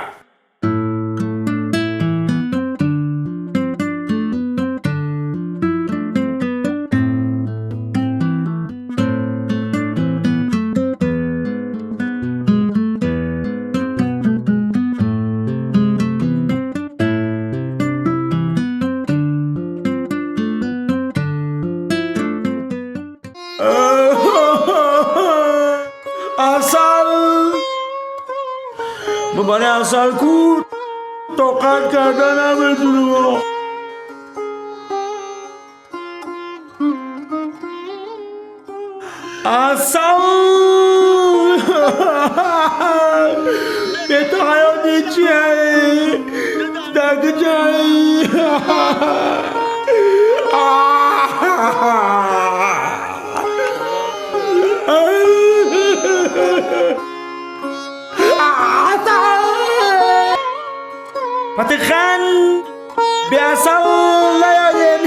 Асал, барои асал ку тоқат карда наметунам. Асал, бе ту ҳаёт ҳечиай, дар куҷай? Фатихан, беасал наёден.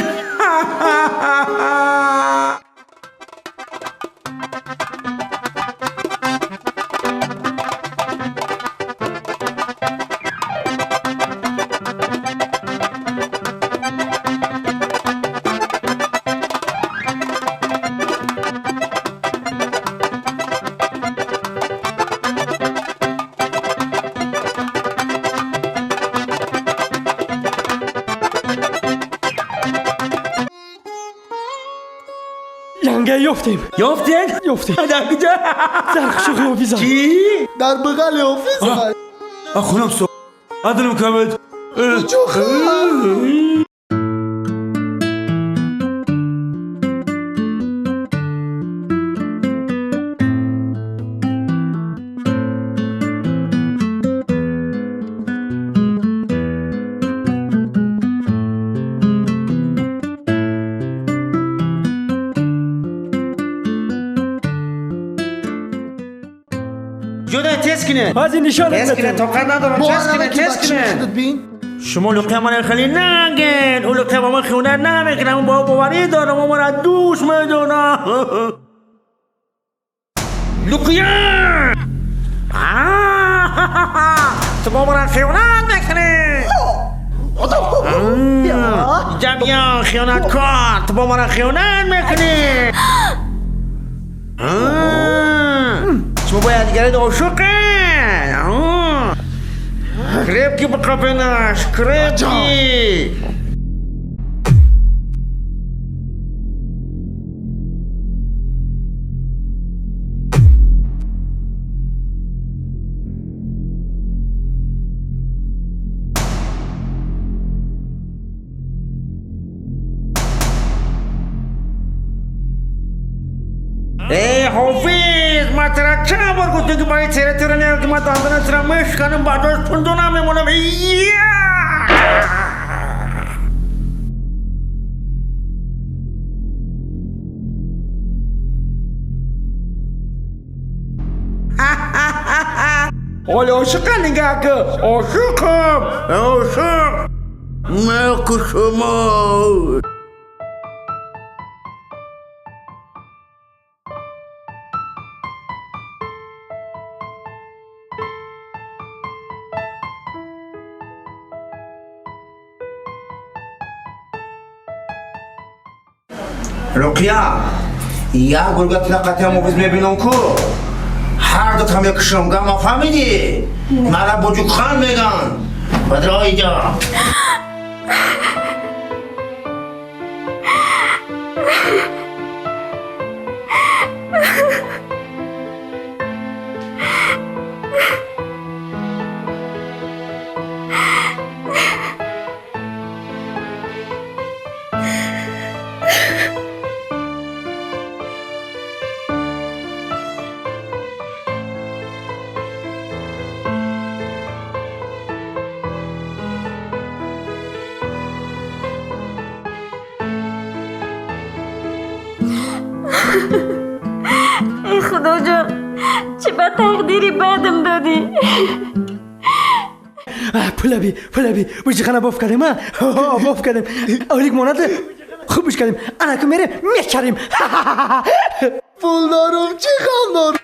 Янга ёфтем. Ёфтен? Ёфтем. Дар куҷо? Дар қушоқи ҳофиза. Чӣ? Дар бағали ҳофиза. Хунам со. Адилм камед. Буҷухан. Ҷуда, тез кине. Ҳозир нишонат Тез кине, метавон. тоқат надорам. Бо Тез кине, анаки тез бачаи кине. худат бин. Шумо Луқия мана хеле нагин. Ӯ Луқия ба ман хиёнат намекунад. Ман ба ӯ боварӣ дорам. Ӯ мара дӯст медорад. Луқия! Ту бо мара хиёнат мекунӣ. Инҷа бия, хиёнаткор. Ту бо мара хиёнат мекунӣ. Шумо бояд дигарид ошиқед. Крепкий бақапенаш, крепкий. Эй, ҳофиз, ман тира чанд бор гуфтам, ки барои тира тира не, ки ман дандона тира мешканам, баъдош пундона мемонам. Ия! Ҳоли ошиқа нигаҳ ки, ошиқам, ошиқ. Мекушам. Руқия, як гурга тира қатиам офис мебинам ку, ҳар ду мекушам. Гама фаҳмидӣ? Мара Буҷукхан меган. Бадро иҷа. Худоҷон, чӣ ба тақдири бадам додӣ? Пулаби, пулаби, буҷихана боф кардем, боф кардем. Олик монад хубш кардем. Анаку мерем, мечарем. Пул дорум, чӣ ғам дорум?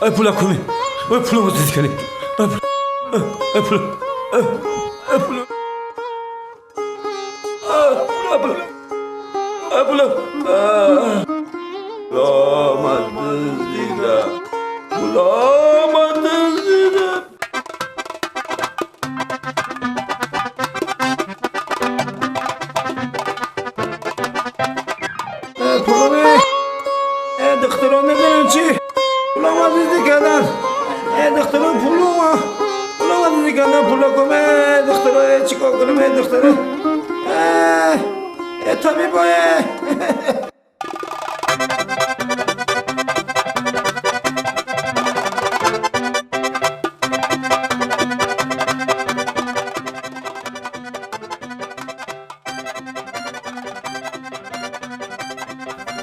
Ай пула куми, ай пула муздид кардем. Ай пула, ай пула, ай пула, ай пула, пула дуздида, пула дуздида. Пулами, духтарон медонам чӣ? Пулама дуздӣ кардан. Духтарон пулама, пулама дуздӣ кардан, пула куме, духтаро, чӣ кор кунем, духтаро? Табибое.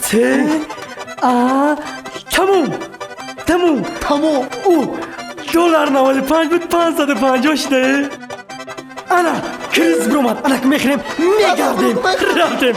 Т А тамом, тамом, тамом. О, доллар 95 буд, 550 шуда. Ана криз биромад, ана мехӯрем, мегардем, рафтем.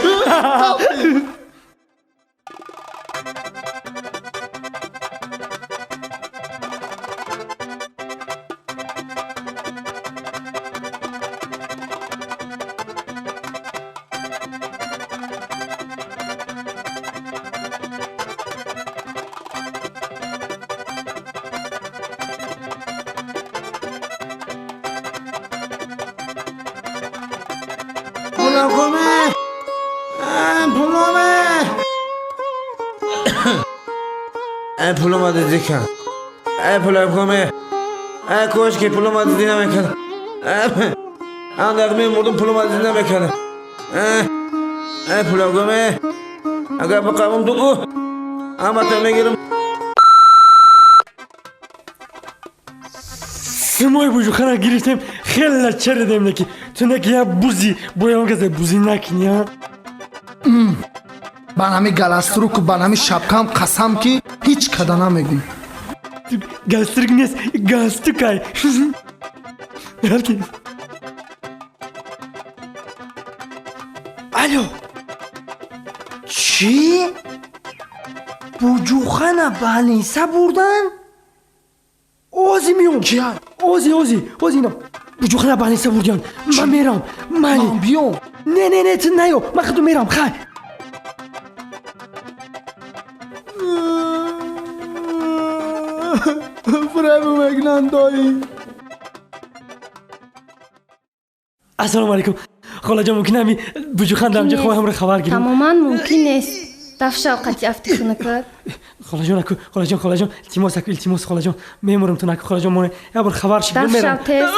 Пулама дуздӣ кард. Пула куме, кош ки пулама дуздӣ намекард. Андақ мемурдум, пулама дуздӣ намекард. Пула куме, агар биқавм ду ҳамата мегирам. Симои бужухана гирифтем, хеле чередем, неки ту неки я бузи боям казе бузи накини. Ба нами галаструку, ба нами шапкам қасам ки ҳеҷ када намегӯм. Галструк нест, галстукай. Рафтем. Алло, чӣ? Буҷухана балниса бурдан? Ози миём. Ози, ози, ози, инам буҷухана балниса бурдиян. Ман мерам, майли. Ман биём? Не, не, не, ту наё, ман худу мерам. Хай. Фребу мекунанд, дои. Ассалому алайкум, холаҷон, мумкин ами буҷухан дар инҷа хоҳамро хабар гирем? Тамоман мумкин нест. Дафшав қати афти хунукат. Холаҷон, аку, холаҷон, холаҷон, илтимос, аку, илтимос, холаҷон, мемурам тун, аку, холаҷон, моне як бор хабар шид. Дафшав тез.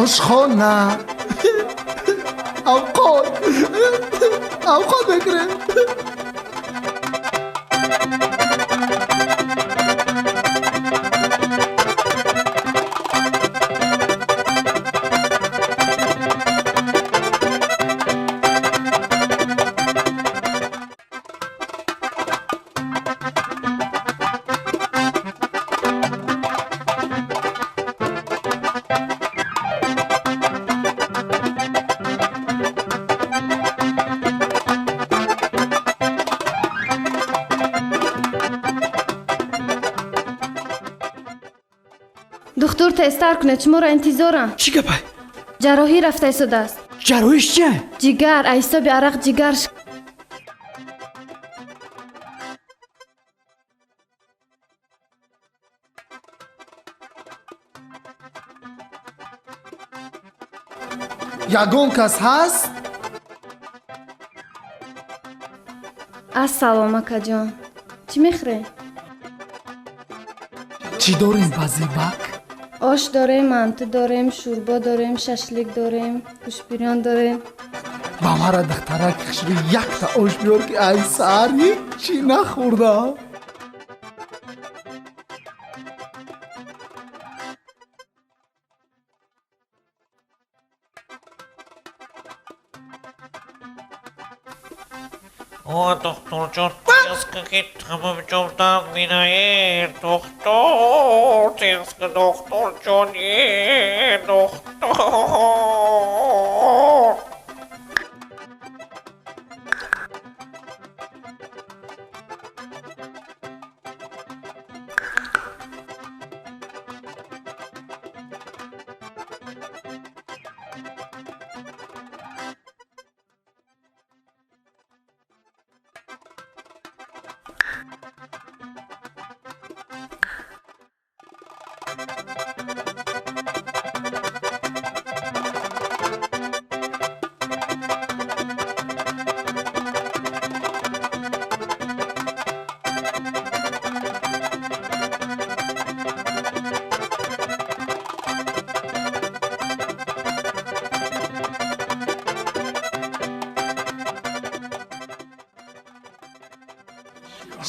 Ошхона, авқот, авқот мекунем. Тезтар кунед, шуморо интизорам. Чӣ гапай? Ҷарроҳӣ рафта истодааст. Ҷарроҳиш чия? Ҷигар, аз ҳисоби арақ ҷигар. Ягон кас ҳаст? Ассалом, акаҷон, чӣ мехӯрем? Чӣ дорем, базебак? Ош дорем, манту дорем, шӯрбо дорем, шашлик дорем, гӯшбирён дорем. Ба мара, духтарак хушрӯ, якта ош биёр, ки ай саҳар ҳеччӣ нахӯрдам. О, докторҷон, тезка, ки тамом ҷом дард минае, духтур, тезка, докторҷон, е, духтур.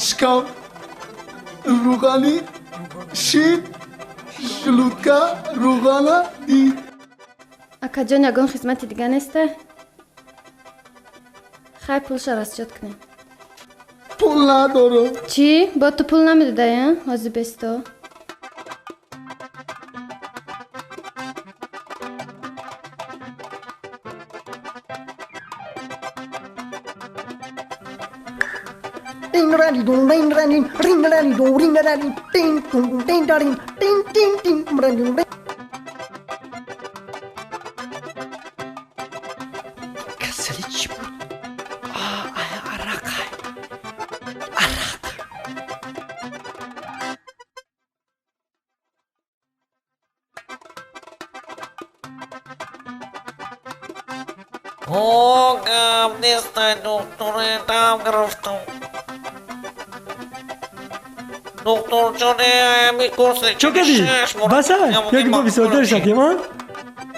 Шикам рӯғанӣ шид, желудка рӯғана дид. Акаҷон, ягон хизмати дига неста? Хай, пулша расчёт кунем. Пул надорам. Чӣ, бо ту пул намедодай? Ҳозир бесто. Касали чӣ буд? Арақай, арақ. О, гап нестай, духтуре, дам гирифтам. Духтурҷоне, ами курси. Чо кардӣ? Баса, ёки мо бисёртар шакем, а?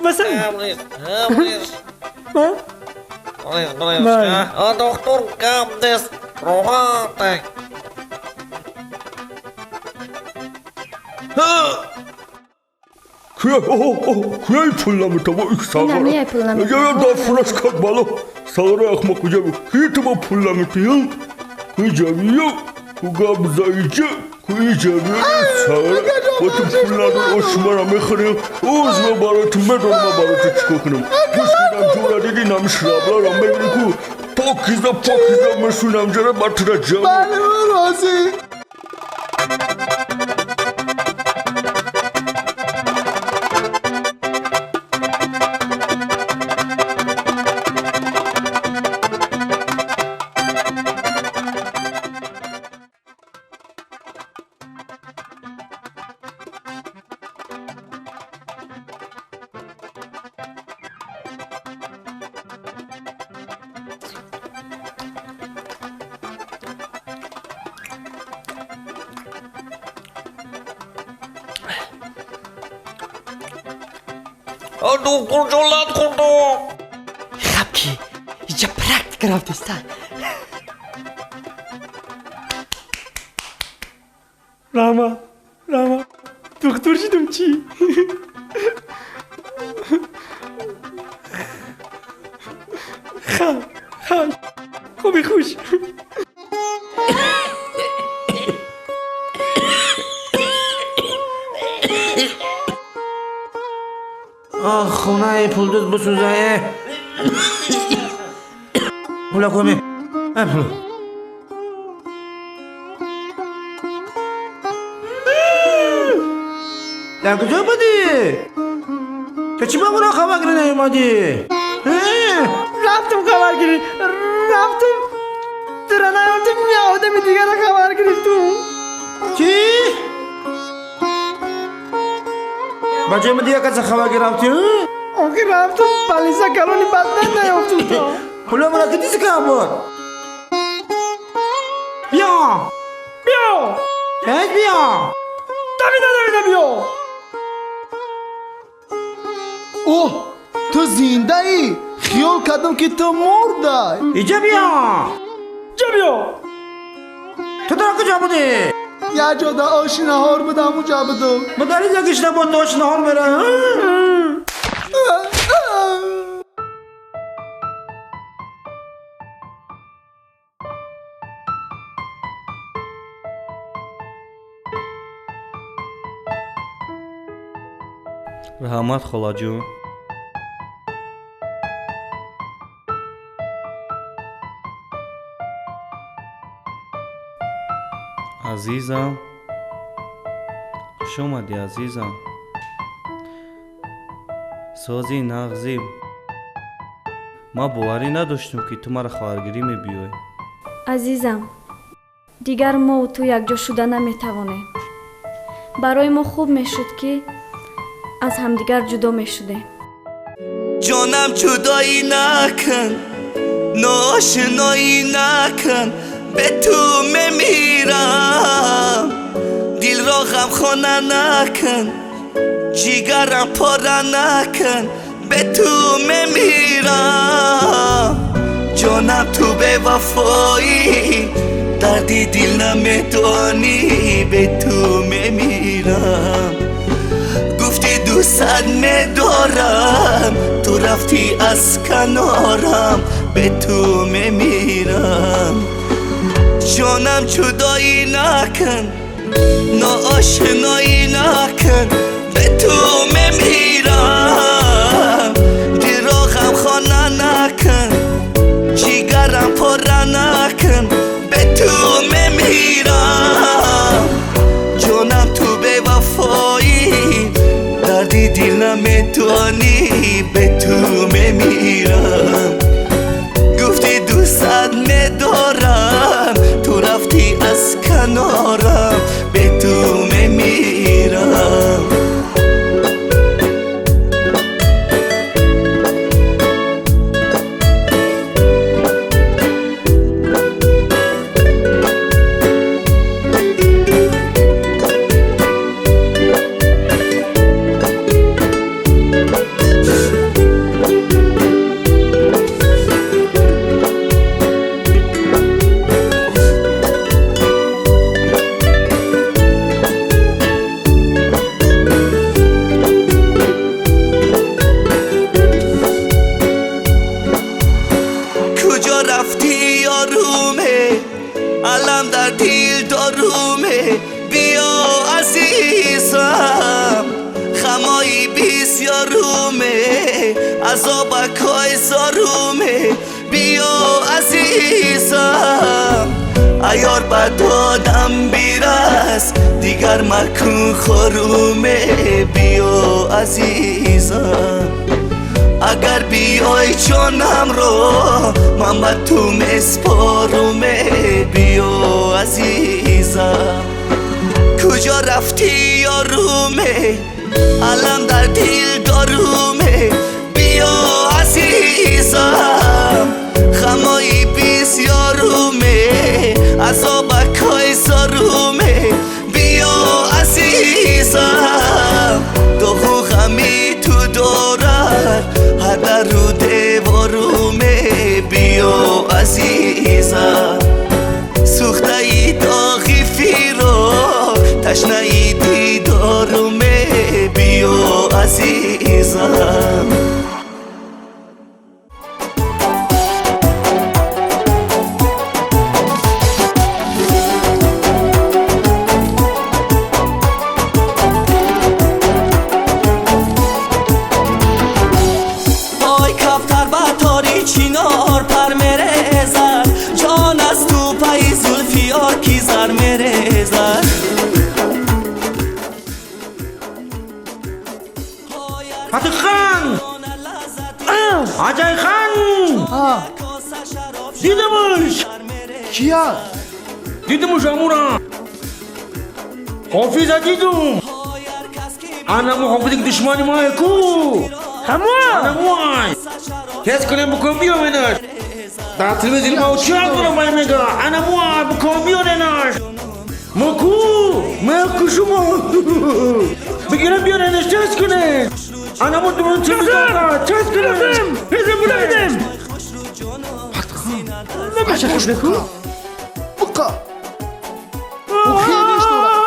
Баса. Гап нест, гап нест. А? Близ, близ. Май. А, доктор, гап нест. Роҳатай. Куяй пул наметава, Ина, мияй пул наметава. Я да фураш кад бало. Сагара ахмақ куҷа ки ту ба пул наметиҳ? Куҷавия, кугаб заича, куҷавия сагара. Бо ту пул надор, ошмара мехӯрӣ. Озма барои ту медонам, ман барои ту чӣ кор кунам. Гӯш кунам, ҷура диди намишраблара мегирӣ ку. Покиза, покиза мешунам ҷара ба тура ҷамъ. Бале, ман розӣ. О, духтурҷон, лат хӯрдам. Хаб ки иҷа практика рафтеста. Раҳмат, раҳмат, духтур шидум чӣ? Ха, ха, хуби хуш. Оҳ, хонаи пулдуз бисӯзае. Пула коме, ай пул. Дар куҷо будӣ? Ту чӣ ба маро хабаргирӣ наомадӣ? Рафтам хабаргирӣ, рафтам, тура наёфтам, я одами дигара хабар гирифтум. Чӣ? Ба ҷои ман дигар каса хабаргирӣ рафтӣ? Охир рафтам, балиса калони бадбахт наёфтум то. Пула мара ки диси кам буд? Биё! Биё! Ҳеҷ биё! Давида, давида биё! Оҳ, ту зиндаӣ? Хиёл кардам ки ту мурдай. Иҷа биё! Иҷа биё! Ту дар куҷо будӣ? Як ҷода оши наҳор будам, уҷа будам. Ма дар инҷа гишна бо ту оши наҳор мера? Раҳмат, холаҷон. Азизам, хуш омадӣ, азизам. Сози нағзӣ. Ман боварӣ надоштам, ки ту маро хабаргирӣ мебиёӣ. Азизам, дигар мову ту якҷо шуда наметавонем. Барои мо хуб мешуд, ки аз ҳамдигар ҷудо мешудем. Ҷонам, ҷудоӣ накун, ноошиноӣ накун, бе ту мемирам. Дилро ғамхона накун, ҷигарам пора накун, бе ту мемирам. Ҷонам, ту бевафоӣ, дарди дил намедонӣ, бе ту мемирам. Гуфти дӯстат медорам, ту рафтӣ аз канорам, бе ту мемирам. Ҷонам, ҷудоӣ накун, ноошиноӣ накун, бе ту мемирам. Дилро ғамхона накун, ҷигарам пора накун, бе ту мемирам. Ҷонам, ту бевафоӣ, дарди дил наметонӣ, бе ту мемирам. Гуфти дӯстат медорам, ту рафтӣ аз канорам, бе ту мемирам. Куҷо рафтӣ, ёруме? Алам дар дил доруме. Биё, азизам, хамои бисёруме, азобакҳои зоруме. Биё, азизам, аёр ба додам бирас, дигар макун хоруме. Биё, азизам, агар биёй ҷонамро ман ба ту меспоруме. Биё, азизам, куҷо рафтӣ, ёруме? Алам дар дил доруме. Биё, азизам, хамои бисёруме, азобакҳои зоруме. Биё, азизам, доғу ғами ту дорад ҳар дару деворуме. Биё, азизам, сӯхтаи доғи фироқ, ташнаи дидоруме. Биё, азизам. Ой, кафтар ба тори чинор пар мерезад, ҷон аз тӯпаи зулфиёр ки зар мерезад. Аҷайхан! Дидамаш! Кия? Дидамаш амура! Ҳофиза дидум! Анамо ҳофизе ки душмани мое ку! Ҳамуа! Анамуай! Тез кунем букун биёменаш! Дар телевизор ма чиа дорам май мега! Анамуай букун биёренаш! Маку! Мекушумо! Бигирам биёренаш тез кунем! Анамо дурун телевизор тез кунем! Ҳезем будем! Набаша ку? Бука! Хелеш дорад!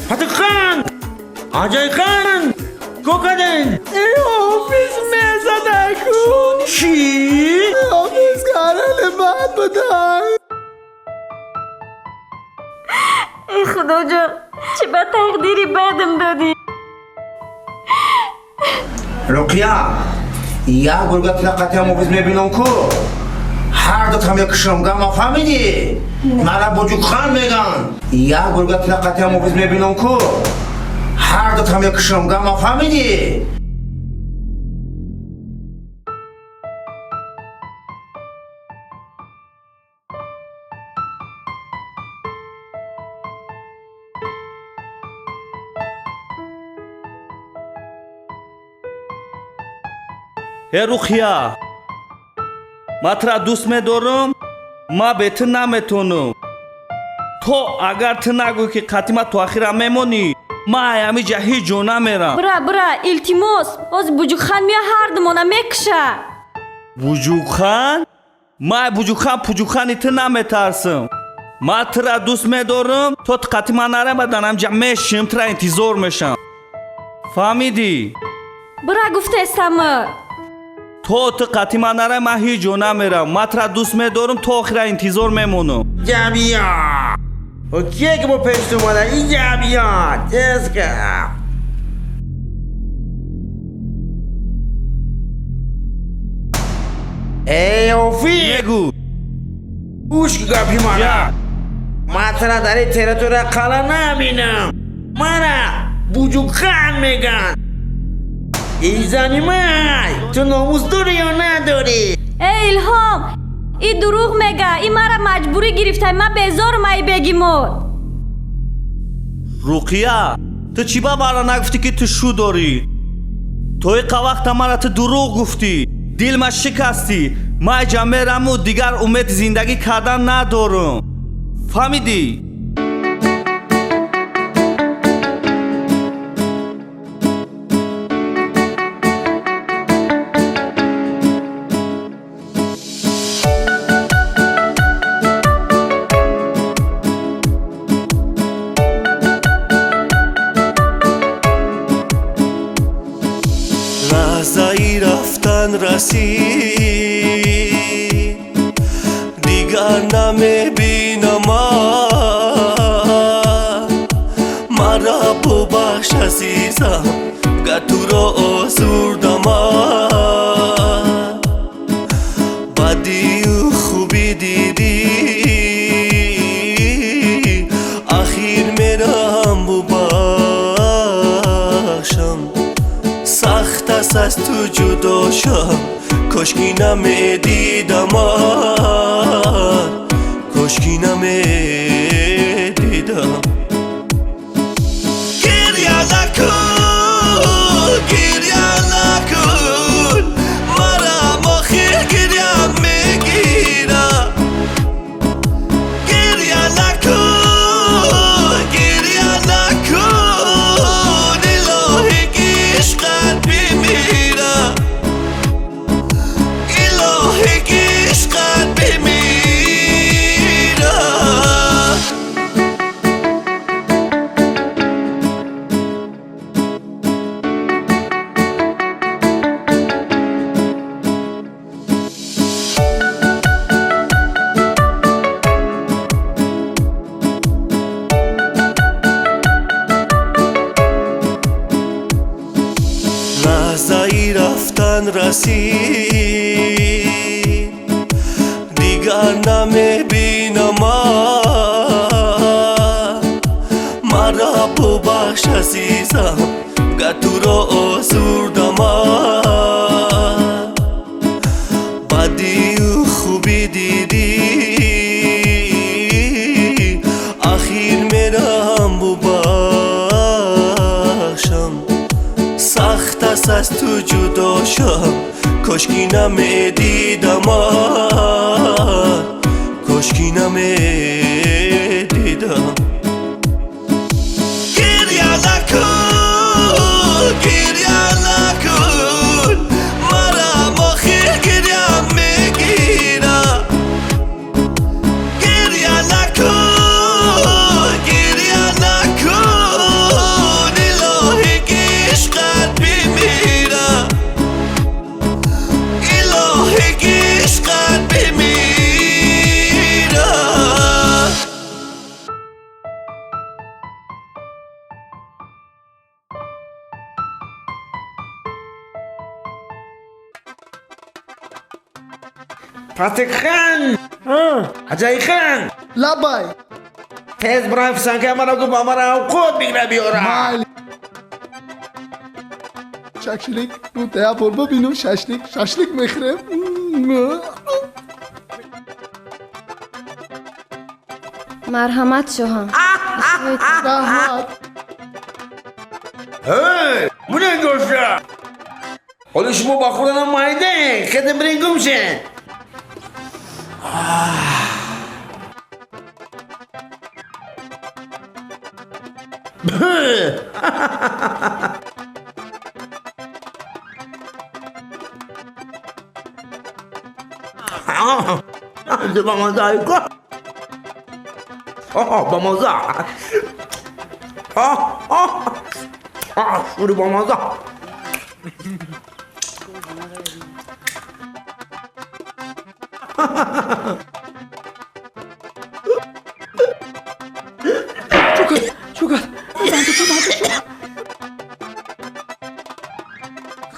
Фатихан! Аҷайхан! Кокаден! Э, ҳофиз мезадаку! Чӣ? Ҳофиз карали бад будай! Эй худоҷон, чӣ ба тақдири бадам додӣ? Руқия, як гурга тина қатъия муфиз мебинам ку. Ҳар дутам мекушам, гама фаҳмидӣ? Мара Буҷукхан меган. Як гурга тина қатъия муфиз мебинам ку. Ҳар дутам мекушам, гама фаҳмидӣ? Э Руқия, ман тура дӯст медорам, ман бе ту наметонам. То агар ту нагӯӣ ки қатъи ман то ахира мемонӣ, ман ай ҳамиҷа ҳеҷ ҷо намерам. Бура, бура, илтимос, ҳозир Буҷукхан мея ҳардумона мекуша. Буҷукхан? Ман ай Буҷукхан Пуҷукхани ту наметарсам. Ман тура дӯст медорам, то ту қатъи ман нарам, баъд дар ҳамиҷа мешинам, тура интизор мешам. Фаҳмидӣ? Бура гуфтестам. То ту қатъи ман нарай, ман ҳеҷ ҷо намерам. Ман тура дӯст медорам, то охира интизор мемонам. Ҷабия! Кие ки бо пешт омада? Ин ҷабия! Тез ка! Эй, ҳофиз! Мегӯ! Гӯш ки гапи мана! Ман тура дар ин территория қала намебинам. Мара Буҷукхан меган. Эй зани май, ту номус дорӣ ё надорӣ? Эй Илҳом, и дурӯғ мега, и мара маҷбурӣ гирифтай, ман безорам ай бегимот. Руқия, ту чӣ ба мара нагуфтӣ ки ту шу дорӣ? То иқа вақта мара ту дурӯғ гуфтӣ, дилма шикастӣ. Ман иҷа мераму дигар умеди зиндагӣ кардан надорам. Фаҳмидӣ? Лаҳзаи рафтан расид, дигар намебинам. Мара бубахш азизам, гар туро озурдам. Бадию хубӣ дидӣ, ахир мерам бубахшам. Сахт аст аз ту ҷудо шам, кошки намедидамат, кошки намедидам. Гиря накун, гиря накун, марам охир гиря мегирам. Гиря накун, гиря накун, илоҳи ишқат бимирам, илоҳи ишқат бимирам. گفتن رسید دیگر نمیبینم مرا ببخش عزیزم گر تو را آزردم بدی و خوبی دیدی اخیر میرم ببخشم سخت است از تو جدا شم کاشکی نمیدیدم کاشکی نمیدیدم گریه نکن گریه نکن مرا آخر گریه میگیره گریه نکن گریه نکن الهی که عشقت بمیره الهی که عشقت بمیره. فاتح خان عجای خان لبای تیز برای فسانکه مرا گو با مرا خود بگیره بیارم مال شاشلیک رو تیا بر ببینم شاشلیک شاشلیک میخرم. مرحمت شوهان. رحمت. هی منه گوشه حالا شما با خوردنم مایده خدم برین گم شن. با مزه آه با مزه آه آه آه شوری با مزه. شکر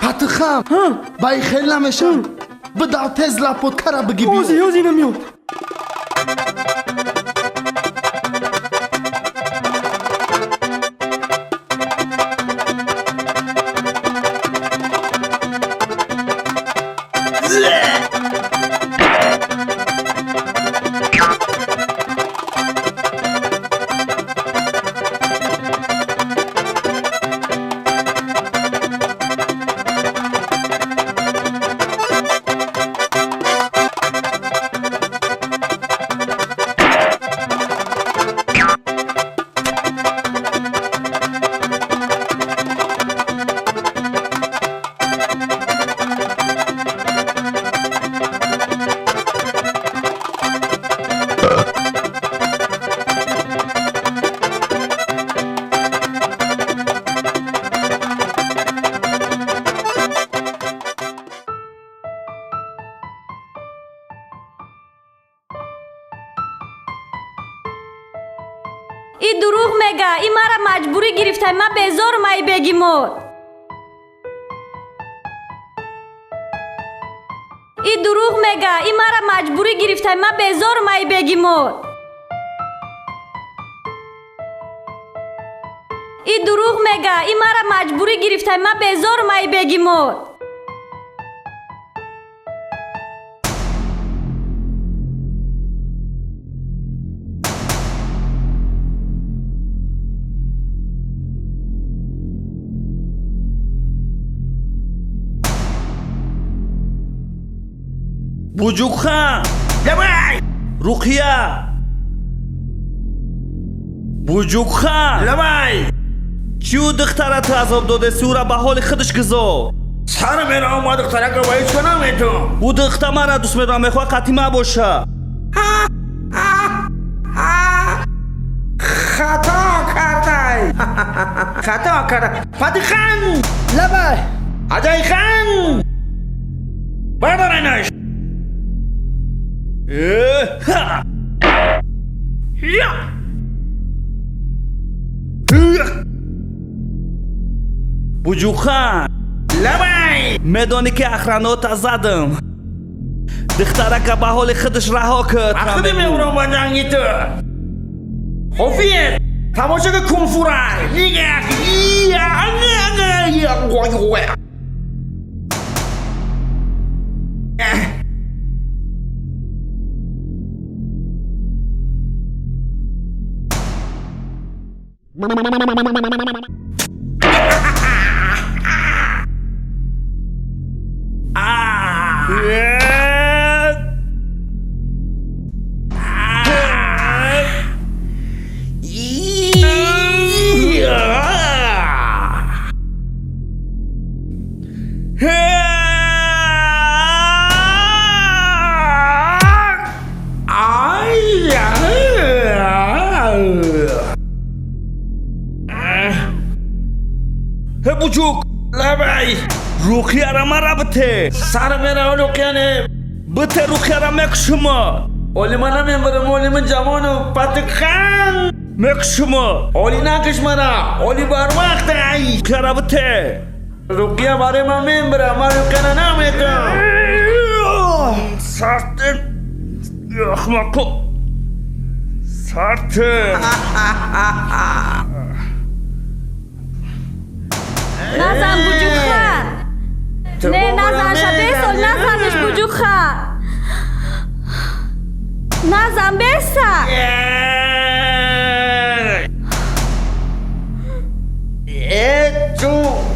فاتح خان بای خیلی نمیشم بداو تیز لاپوت کرا بگی بیو اوزی اوزی نمیاد. ای دروغ میگه، ای مرا مجبوری گرفته، من بیزارم ای بگیمو. ای دروغ میگه، ای مرا مجبوری گرفته، من بیزارم ای بگیمو. ای دروغ میگه، ای مرا مجبوری گرفته، من بیزارم ای بگیمو. Буҷуқхан! Лабай! Руқия! Буҷуқхан! Лабай! Чӣ ӯ духтарата азоб додеси, ӯра ба ҳоли худаш гузор? Сар меравам, ма духтарака ба ҳеҷ ка наметавам. Ӯ духта мара дӯст медорам, мехоҳад қатима боша. Хато кардай! Хато карда. Фатихан! Лабай! Аҷайхан! Бардоренаш! Буҷуқхан! Лабай! Медонӣ ки охранота задам. Духтарака ба ҳоли худаш раҳо кӯд. Ахуди меурам ба ҷанги ту. Ҳофиз, тамошо ки кунфура. Буҷук, лабай, Руқияра мара бите. Сар мера Руқияне. Бите, Руқияра мекушума. Оли ман намембарам, оли ман ҷавону патихан. Мекушума. Оли накиш мара, оли барвақт ай. Руқияра бите. Руқия барои ман мембара, ман Руқияра наметам. Сартин. Ахмақо. Сартин. Назан, Буҷукхан! Не, назан, шабесол, назанаш, Буҷукхан! Назан, беса! Э, ту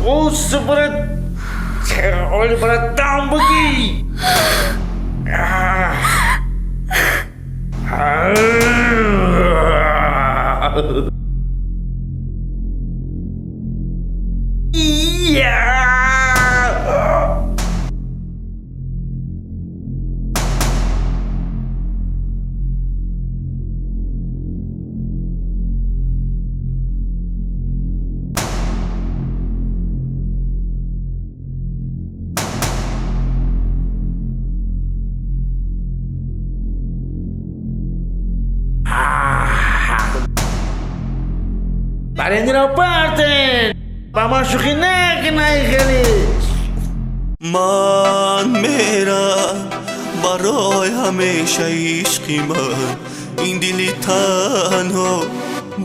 ус брат, оли брат там буги. Ман мерам барои ҳамеша, ишқи ман, ин дили танҳо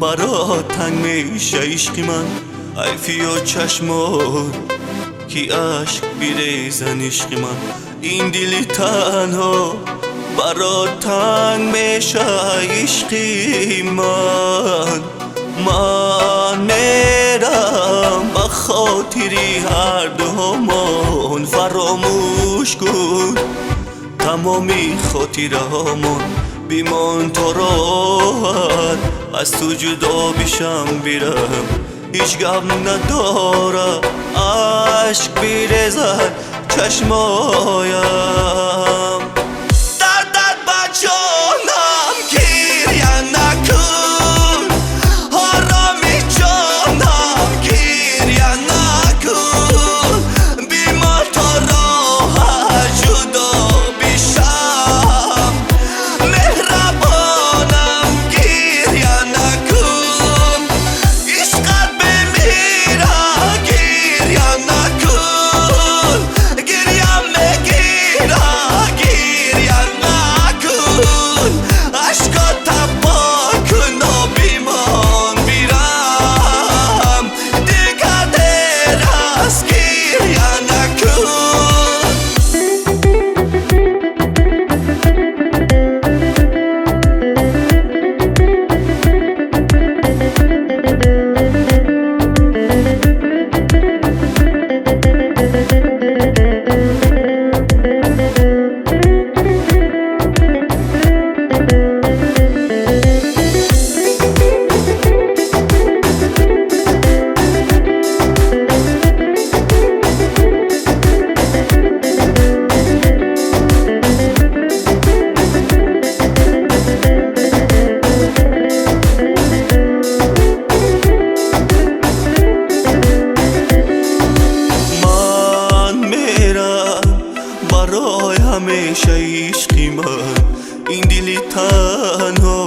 барот танг меша, ишқи ман. Ҳайфиё чашмон ки ашк бирезан, ишқи ман, ин дили танҳо барот танг меша, ишқи ман. Ман мерам ба хотири ҳардуҳомон, фаромӯш кун тамоми хотираҳомон, бимон то роҳат аз ту ҷудо бишам бирам, ҳеҷ гап надора ашк бирезад чашмоям. Дардат ба ҷонам гиря накун, ҳароми ҷонам гиря накун, бимон то роҳат ҷудо бишам, меҳрабонам гиря накун, ишқат бемира гиря накун, гиря мегира гиря накун, ашкота пок куно бимон бирам, дигар дер аст гиря накун. Ман мерам барои ҳамеша, ишқи ман, ин дили танҳо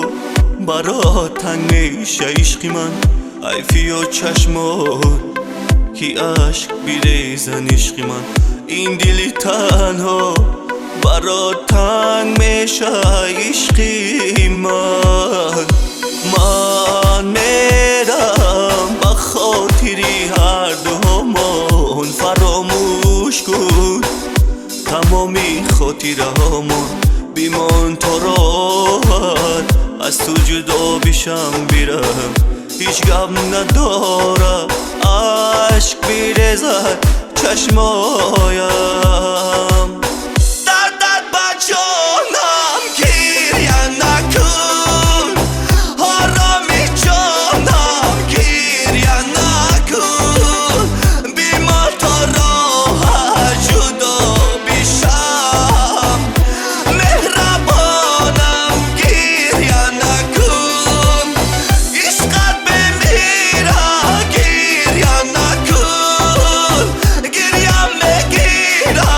барот танг меша, ишқи ман. Ҳайфиё чашмон ки ашк бирезан ишқи ман. Ин дили танҳо барот танг меша ишқи ман. Ман мерам ба хотири ҳардуҳомон, фаромӯш кун тамоми хотираҳомон. Бимон то роҳат аз ту ҷудо бишам бирам, ҳеҷ гап надора ашк бирезад чашмоям. Дардат ба ҷонам гиря накун, ҳароми ҷонам гиря накун. Бимон то роҳат ҷудо бишам, меҳрабонам гиря накун. Ишқат бемира гиря накун, гиря мегира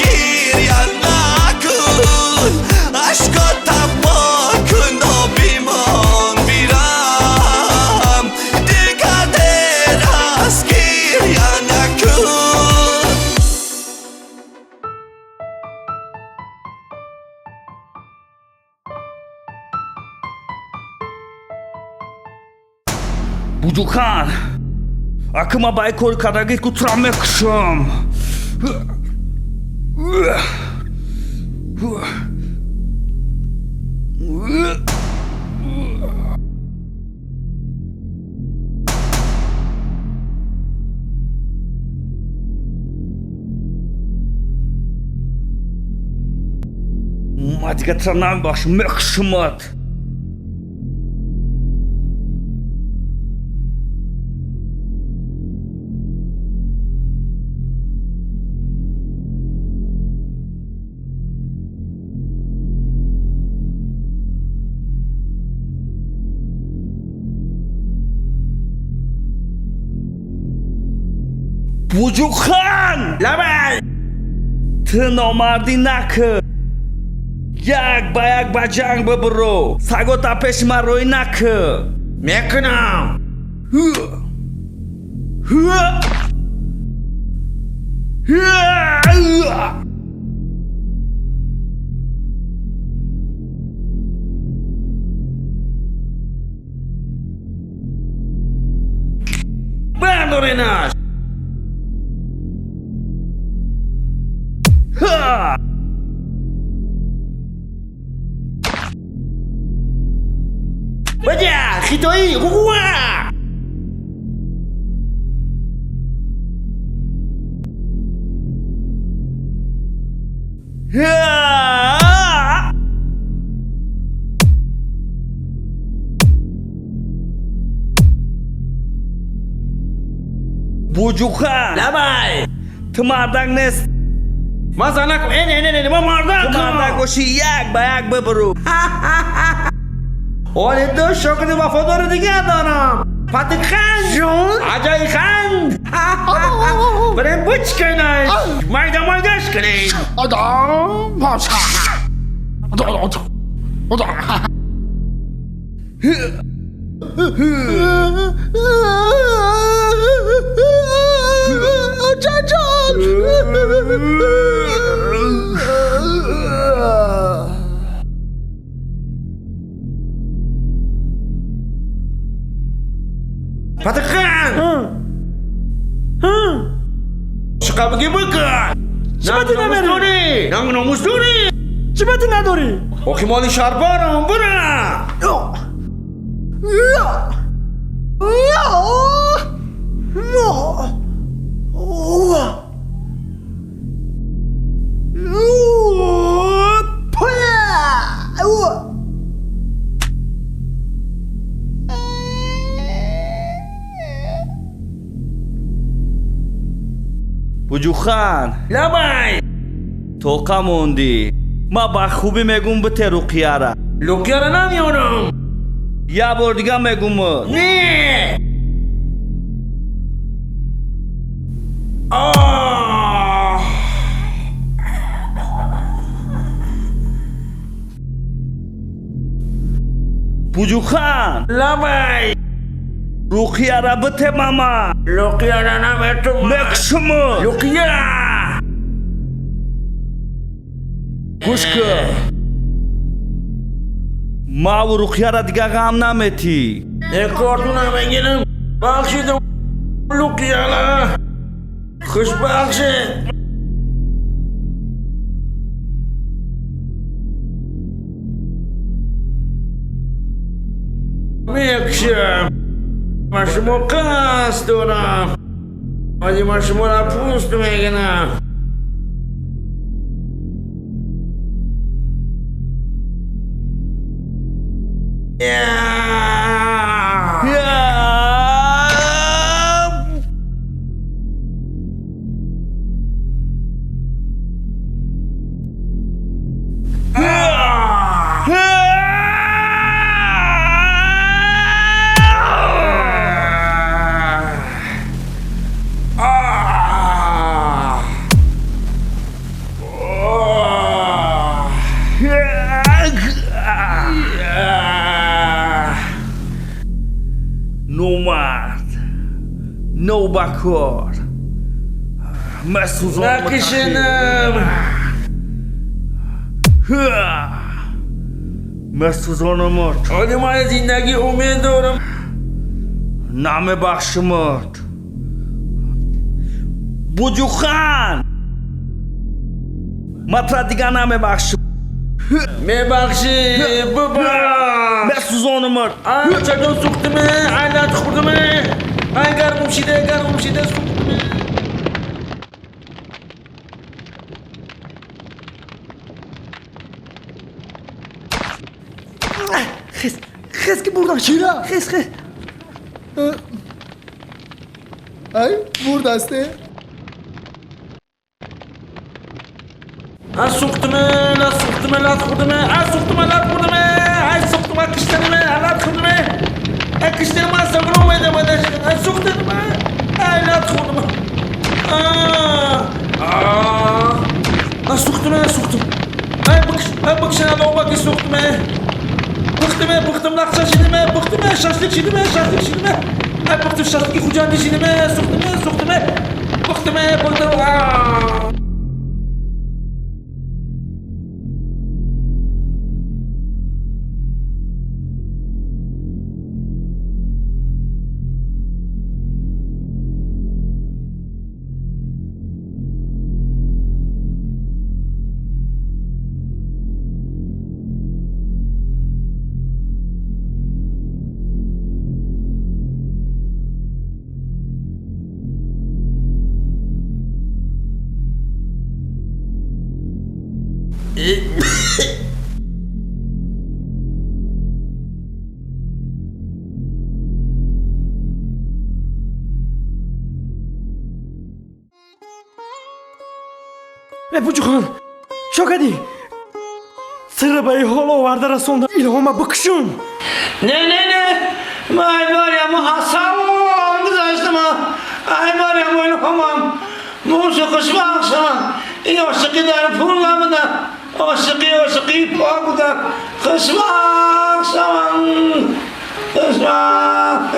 гиря накун. Ашкота пок кун бимон бирам, дигар дер аст гиря накун. Буҷухан, ака ма ба ин кори кардагӣ ку тура мекушам. Ма дигар тура намебахшам, мекушамат. Буҷухан! Лабай! Ту номардӣ накун, як ба як ба ҷанг бибуро, сагота пеши ман роӣ накун. Мекунам. Бардоренаш! Ха! Баҷа, хитоӣ! Уа! Ха! Буҷухан! Лабай! Ту мардак нест. Ман занакам. Э, не, не, не, ман Ту мардакам. мардак бошӣ, як ба як бибуру. Оли ду шогирди вафодори дигар дорам. Фатихан, Ҷон? Аҷайхан. Бирем бучканаш. Майда майдаш кунем. Адам паша. Ачаҷон! Фатихан! Чӣ бигӣ бикун. Чӣ ба ту намерӣ? Дорӣ? Нанг номус дорӣ? Чӣ ба ту надорӣ? Охи моли шарборам бира. Буҷухан! Лабай! Тоқа мондӣ. Ма ба хубӣ мегум бите Руқияра. Луқияра намеёрам. Як бор дига мегум. Не! Оҳ! Буҷухан! Лабай! Руқияра бите мама. Руқияра наметум. Мекшуму. Руқия. Гӯш кун. Маву Руқияра дига ғам наметӣ. Кортуна мегирам. Бахшидам Руқияра. Хушбахшед. Мекшам. Ман шумо қасд дорам. Оди ман шуморо пӯст мегирам. Номард, нобакор, месӯзонам. Накишинам. Месӯзонамот. Оди ман зиндагӣ умед дорам. Намебахшимот. Буҷухан, ман тура дига намебахшим. Мебахшӣ, бубахш. Месӯзонамот. Ай чакон сӯхтиме, ай лат хӯрдиме, ай гармум шиде, гармум шиде сӯхтиме. Хес, хес ки бурдам. Чира? Хес, хес. Ай, бурдасте. Ай сӯхтиме, лат сӯхтиме, лат хӯрдиме, ай сӯхтиме, лат хӯрдиме, ай сӯхтиме, киштаниме, лат хӯрдиме. Ай киштаниме, сабр омеда, ай сӯхтиме, ай лат хӯрдиме. Ай сӯхтиме, сӯхтим. Ай бикш, ай бикшина лоба ки сӯхтиме. Бихтиме, бихтим, лақча шидиме, бихтиме, шашлик шидиме, шашлик шидиме. Ай бихтим, шашлики Хуҷанди шидиме, сӯхтиме, сӯхтиме. Бихтиме, бихтим. Буҷухан, чо кардӣ? Сира ба ин ҳол оварда расонда. Илҳома бикушум. Не, не, не. Ман айборям асабом гузаштам. Айборям илҳомам. Мушу хушбахшам. Ин ошиқӣ дар пул набуда. Ошиқӣ, ошиқӣ пок буда. Хушбахшам. Хушбахт.